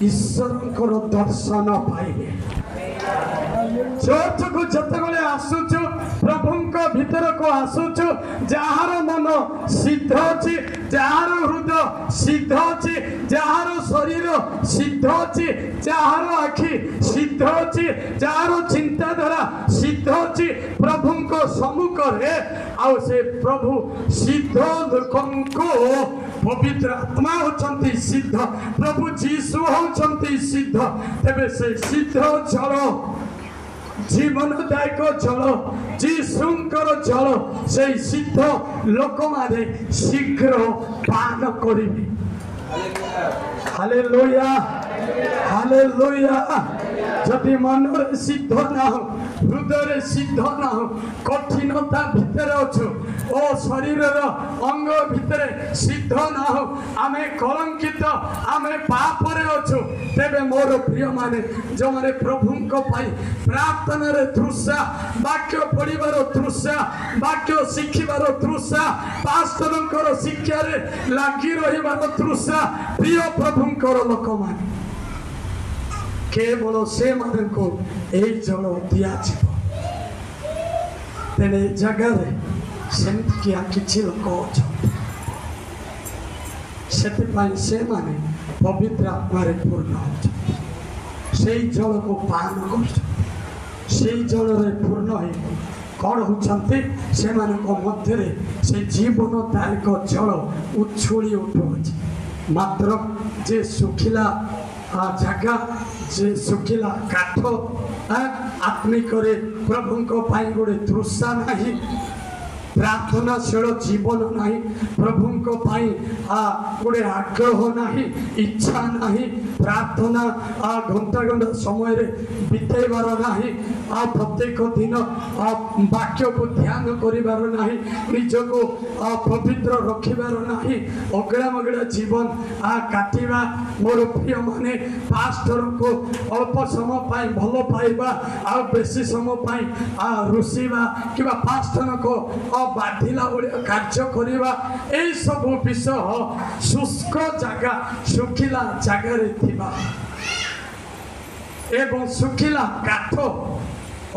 [SPEAKER 1] ଈଶ୍ୱରଙ୍କର ଦର୍ଶନ ପାଇବେ। ଚର୍ଚ୍ଚକୁ ଯେତେବେଳେ ଆସୁଛୁ, ପ୍ରଭୁଙ୍କ ଭିତରକୁ ଆସୁଛୁ, ଯାହାର ମନ ସିଦ୍ଧ ଅଛି, ଯାହାର ହୃଦୟ ସିଦ୍ଧ ଅଛି, ଯାହାର ଶରୀର ସିଦ୍ଧ ଅଛି, ଯାହାର ଆଖି ସିଦ୍ଧ ଅଛି, ଯାହାର ଚିନ୍ତାଧାରା ସିଦ୍ଧ ଅଛି ପ୍ରଭୁଙ୍କ ସମ୍ମୁଖରେ, ଆଉ ସେ ପ୍ରଭୁ ସିଦ୍ଧ ଲୋକଙ୍କୁ, ପବିତ୍ର ଆତ୍ମା ହେଉଛନ୍ତି ସିଦ୍ଧ, ପ୍ରଭୁ ଯୀଶୁ ହେଉଛନ୍ତି ସିଦ୍ଧ, ତେବେ ସେ ସିଦ୍ଧ ଜଳ, ଜୀବନଦାୟକ ଜଳ, ଯୀଶୁଙ୍କର ଜଳ ସେଇ ସିଦ୍ଧ ଲୋକମାନେ ଶୀଘ୍ର ପାନ କରିବେ। Hallelujah, hallelujah. ଯଦି ମନରେ ସିଦ୍ଧ ନାହୁଁ, ହୃଦୟରେ ସିଦ୍ଧ ନାହୁଁ, କଠିନତା ଭିତରେ ଅଛୁ ଓ ଶରୀରର ଅଙ୍ଗ ଭିତରେ ସିଦ୍ଧ ନାହୁଁ, ଆମେ କଳଙ୍କିତ, ଆମେ ପାପରେ ଅଛୁ, ତେବେ ମୋର ପ୍ରିୟମାନେ, ଯେଉଁମାନେ ପ୍ରଭୁଙ୍କ ପାଇଁ ପ୍ରାର୍ଥନାରେ ତୃଷା, ବାକ୍ୟ ପଢ଼ିବାର ତୃଷା, ବାକ୍ୟ ଶିଖିବାର ତୃଷା, ପାଷ୍ଟରଙ୍କର ଶିକ୍ଷାରେ ଲାଗି ରହିବାର ତୃଷା, ପ୍ରିୟ ପ୍ରଭୁଙ୍କର ଲୋକମାନେ, କେବଳ ସେମାନଙ୍କୁ ଏଇ ଜଳ ଦିଆଯିବ। ତେଣୁ ଏ ଜାଗାରେ ସେମିତିକିଆ କିଛି ଲୋକ ଅଛନ୍ତି, ସେଥିପାଇଁ ସେମାନେ ପବିତ୍ର ଆତ୍ମାରେ ପୂର୍ଣ୍ଣ ହେଉଛନ୍ତି, ସେଇ ଜଳକୁ ପାନ କରୁଛନ୍ତି। ସେଇ ଜଳରେ ପୂର୍ଣ୍ଣ ହେଇ କ'ଣ ହେଉଛନ୍ତି? ସେମାନଙ୍କ ମଧ୍ୟରେ ସେ ଜୀବନଦାୟକ ଜଳ ଉଛୁଳି ଉଠୁଅଛି। ମାତ୍ର ଯେ ଶୁଖିଲା ଜାଗା, ଯେ ଶୁଖିଲା କାଠ, ଆତ୍ମିକରେ ପ୍ରଭୁଙ୍କ ପାଇଁ ଗୋଟେ ତୃଷା ନାହିଁ, ପ୍ରାର୍ଥନାଶୀଳ ଜୀବନ ନାହିଁ, ପ୍ରଭୁଙ୍କ ପାଇଁ ଗୋଟେ ଆଗ୍ରହ ନାହିଁ, ଇଚ୍ଛା ନାହିଁ, ପ୍ରାର୍ଥନା ଘଣ୍ଟା ଘଣ୍ଟା ସମୟରେ ବିତେଇବାର ନାହିଁ, ଆଉ ପ୍ରତ୍ୟେକ ଦିନ ବାକ୍ୟକୁ ଧ୍ୟାନ କରିବାର ନାହିଁ, ନିଜକୁ ପବିତ୍ର ରଖିବାର ନାହିଁ, ଅଗଡ଼ା ମଗଡ଼ା ଜୀବନ କାଟିବା। ମୋର ପ୍ରିୟମାନେ, ପାଷ୍ଟରଙ୍କୁ ଅଳ୍ପ ସମୟ ପାଇଁ ଭଲ ପାଇବା ଆଉ ବେଶୀ ସମୟ ପାଇଁ ରୁଷିବା କିମ୍ବା ପାଷ୍ଟରଙ୍କୁ ବାଧିଲା ଭଳିଆ କାର୍ଯ୍ୟ କରିବା, ଏଇସବୁ ବିଷୟ ଶୁଷ୍କ ଜାଗା, ଶୁଖିଲା ଜାଗାରେ ଥିବା ଏବଂ ଶୁଖିଲା କାଠ,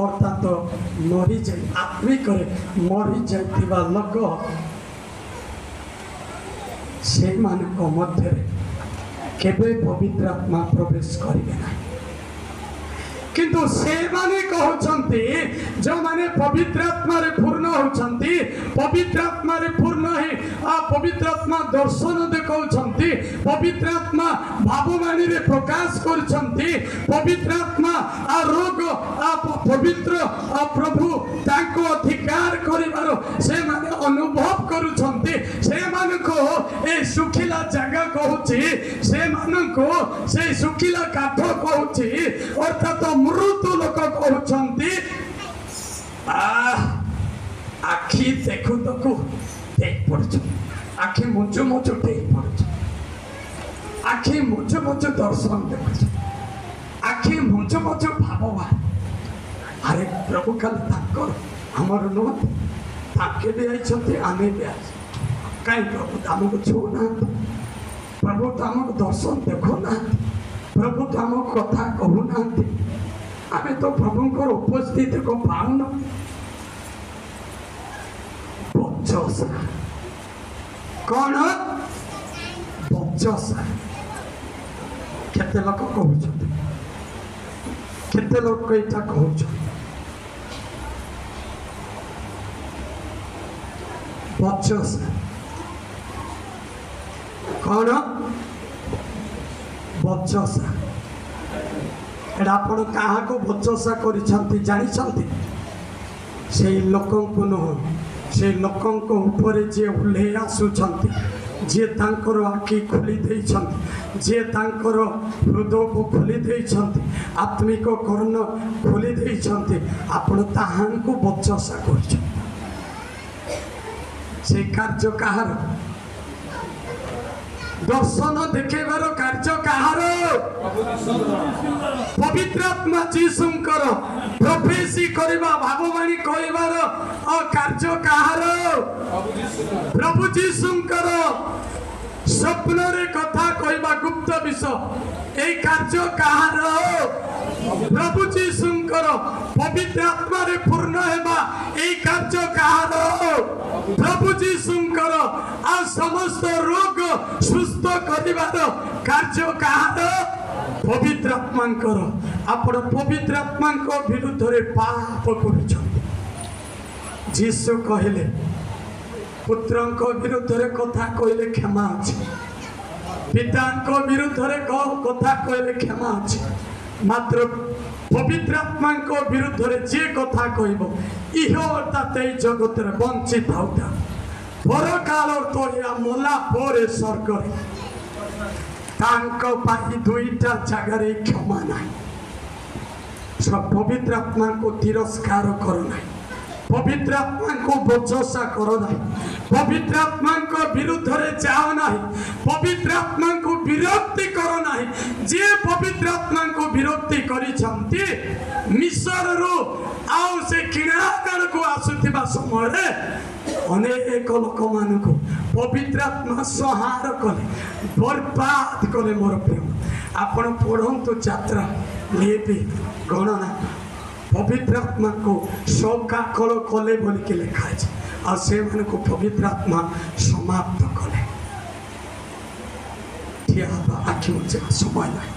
[SPEAKER 1] ଅର୍ଥାତ ମରିଯାଇ ଆତ୍ମିକରେ ମରିଯାଇଥିବା ଲୋକ, ସେମାନଙ୍କ ମଧ୍ୟରେ କେବେ ପବିତ୍ର ଆତ୍ମା ପ୍ରବେଶ କରିବେ ନାହିଁ। କିନ୍ତୁ ସେମାନେ କହୁଛନ୍ତି, ଯେଉଁମାନେ ପବିତ୍ର ଆତ୍ମାରେ ପୂର୍ଣ୍ଣ ହେଉଛନ୍ତି, ପବିତ୍ର ଆତ୍ମାରେ ପୂର୍ଣ୍ଣ ହେଇ ପବିତ୍ର ଆତ୍ମା ଦର୍ଶନ ଦେଖାଉଛନ୍ତି, ପବିତ୍ର ଆତ୍ମା ଭାବବାଣୀରେ ପ୍ରକାଶ କରୁଛନ୍ତି, ପବିତ୍ର ଆତ୍ମା ରୋଗ ପବିତ୍ର ପ୍ରଭୁ ତାଙ୍କୁ ଅଧିକାର କରିବାର ସେମାନେ ଅନୁଭବ କରୁଛନ୍ତି, ସେମାନଙ୍କୁ ଏ ଶୁଖିଲା ଜାଗା କହୁଛି, ସେମାନଙ୍କୁ ସେଇ ଶୁଖିଲା କାଠ କହୁଛି, ଅର୍ଥାତ ମୃତ ଲୋକ କହୁଛନ୍ତି। ଆଖି ଦେଖୁ ଦେଖୁ ଡେଇଁ ପଡୁଛୁ, ଆଖି ମୁଞ୍ଚୁ ମୁଞ୍ଚୁ ଡେଇଁ ପଡୁଛୁ, ଆଖି ମୁଞ୍ଚୁ ମୁଞ୍ଚୁ ଦର୍ଶନ ଦେଖୁଛୁ, ଆଖି ମୁଞ୍ଚୁ ମୁଞ୍ଚୁ ଭାବବା। ଆରେ ପ୍ରଭୁ ଖାଲି ତାଙ୍କର, ଆମର ନୁହନ୍ତି? ତାଙ୍କେ ବି ଆଇଛନ୍ତି, ଆମେ ବି ଆଇଛୁ, କାହିଁ ପ୍ରଭୁ ଆମକୁ ଛୁଉଁନାହାନ୍ତି? ପ୍ରଭୁ ତ ଆମକୁ ଦର୍ଶନ ଦେଖୁନାହାନ୍ତି, ପ୍ରଭୁ ତ ଆମକୁ କଥା କହୁନାହାନ୍ତି, ଆମେ ତ ପ୍ରଭୁଙ୍କର ଉପସ୍ଥିତିକୁ ପାଉନୁ। ବଚସା କ'ଣ? ବଚସା। କେତେ ଲୋକ କହୁଛନ୍ତି, କେତେ ଲୋକ ଏଇଟା କହୁଛନ୍ତି? ବଚସା କ'ଣ? ବଚସା। ଏଇଟା ଆପଣ କାହାକୁ ବଚସା କରିଛନ୍ତି ଜାଣିଛନ୍ତି? ସେଇ ଲୋକଙ୍କୁ ନୁହଁ, ସେ ଲୋକଙ୍କ ଉପରେ ଯିଏ ଓହ୍ଲେଇ ଆସୁଛନ୍ତି, ଯିଏ ତାଙ୍କର ଆଖି ଖୋଲି ଦେଇଛନ୍ତି, ଯିଏ ତାଙ୍କର ହୃଦୟକୁ ଖୋଲି ଦେଇଛନ୍ତି, ଆତ୍ମିକ କର୍ଣ୍ଣ ଖୋଲି ଦେଇଛନ୍ତି, ଆପଣ ତାହାଙ୍କୁ ବଚସା କରୁଛନ୍ତି। ସେଇ କାର୍ଯ୍ୟ କାହାର? ଦର୍ଶନ ଦେଖେଇବାର କାର୍ଯ୍ୟ କାହାର? ପବିତ୍ର ଆତ୍ମା ଯୀଶୁଙ୍କର। ପ୍ରଫେସି କରିବା, ଭାବବାଣୀ କହିବାର କାର୍ଯ୍ୟ କାହାର? ପ୍ରଭୁ ଯୀଶୁଙ୍କର। ସ୍ୱପ୍ନରେ କଥା କହିବା, ଗୁପ୍ତ ବିଷୟ, ଏଇ କାର୍ଯ୍ୟ କାହାର? ପ୍ରଭୁ ଯୀଶୁଙ୍କର। ପବିତ୍ର ଆତ୍ମାରେ ପୂର୍ଣ୍ଣ ହେବା, ଏଇ କାର୍ଯ୍ୟ କାହାର? ପ୍ରଭୁ ଯୀଶୁଙ୍କର। ଆଉ ସମସ୍ତ ରୋଗ ସୁସ୍ଥ କରିବାର କାର୍ଯ୍ୟ କାହାର? ପବିତ୍ର ଆତ୍ମାଙ୍କର। ଆପଣ ପବିତ୍ର ଆତ୍ମାଙ୍କ ବିରୁଦ୍ଧରେ ପାପ କରୁଛନ୍ତି। ଯୀଶୁ କହିଲେ, ପୁତ୍ରଙ୍କ ବିରୁଦ୍ଧରେ କଥା କହିଲେ କ୍ଷମା ଅଛି, ପିତାଙ୍କ ବିରୁଦ୍ଧରେ କଥା କହିଲେ କ୍ଷମା ଅଛି, ମାତ୍ର ପବିତ୍ର ଆତ୍ମାଙ୍କ ବିରୁଦ୍ଧରେ ଯିଏ କଥା କହିବ, ଇହ ଅର୍ଥାତ୍ ଏଇ ଜଗତରେ ବଞ୍ଚି ଥାଉ ଥାଉ, ପରକାଳ ତ ଏହା ମଲା ପରେ ସ୍ୱର୍ଗରେ ତାଙ୍କ ପାଇଁ ଦୁଇଟା ଜାଗାରେ କ୍ଷମା ନାହିଁ। ପବିତ୍ର ଆତ୍ମାଙ୍କୁ ତିରସ୍କାର କର ନାହିଁ, ପବିତ୍ର ଆତ୍ମାଙ୍କୁ ବଚସା କର ନାହିଁ, ପବିତ୍ର ଆତ୍ମାଙ୍କ ବିରୁଦ୍ଧରେ ଯାଅ ନାହିଁ, ପବିତ୍ର ଆତ୍ମାଙ୍କୁ ବିରକ୍ତି କର ନାହିଁ। ଯିଏ ପବିତ୍ର ଆତ୍ମାଙ୍କୁ ବିରକ୍ତି କରିଛନ୍ତି, ମିଶରରୁ ଆଉ ସେ କିଣାକାରକୁ ଆସୁଥିବା ସମୟରେ ଅନେକ ଲୋକମାନଙ୍କୁ ପବିତ୍ର ଆତ୍ମା ସଂହାର କଲେ, ବର୍ବାଦ କଲେ। ମୋର ପ୍ରେମ, ଆପଣ ପଢ଼ନ୍ତୁ ଯାତ୍ରା, ଲେବି, ଗଣନା, ପବିତ୍ର ଆତ୍ମାକୁ ଶୋକାକଳ କଲେ ବୋଲିକି ଲେଖା ଅଛି, ଆଉ ସେମାନଙ୍କୁ ପବିତ୍ର ଆତ୍ମା ସମାପ୍ତ କଲେ। ଠିଆ ହେବା, ଆଖି ବୁଜିବା, ସମୟ ନାହିଁ।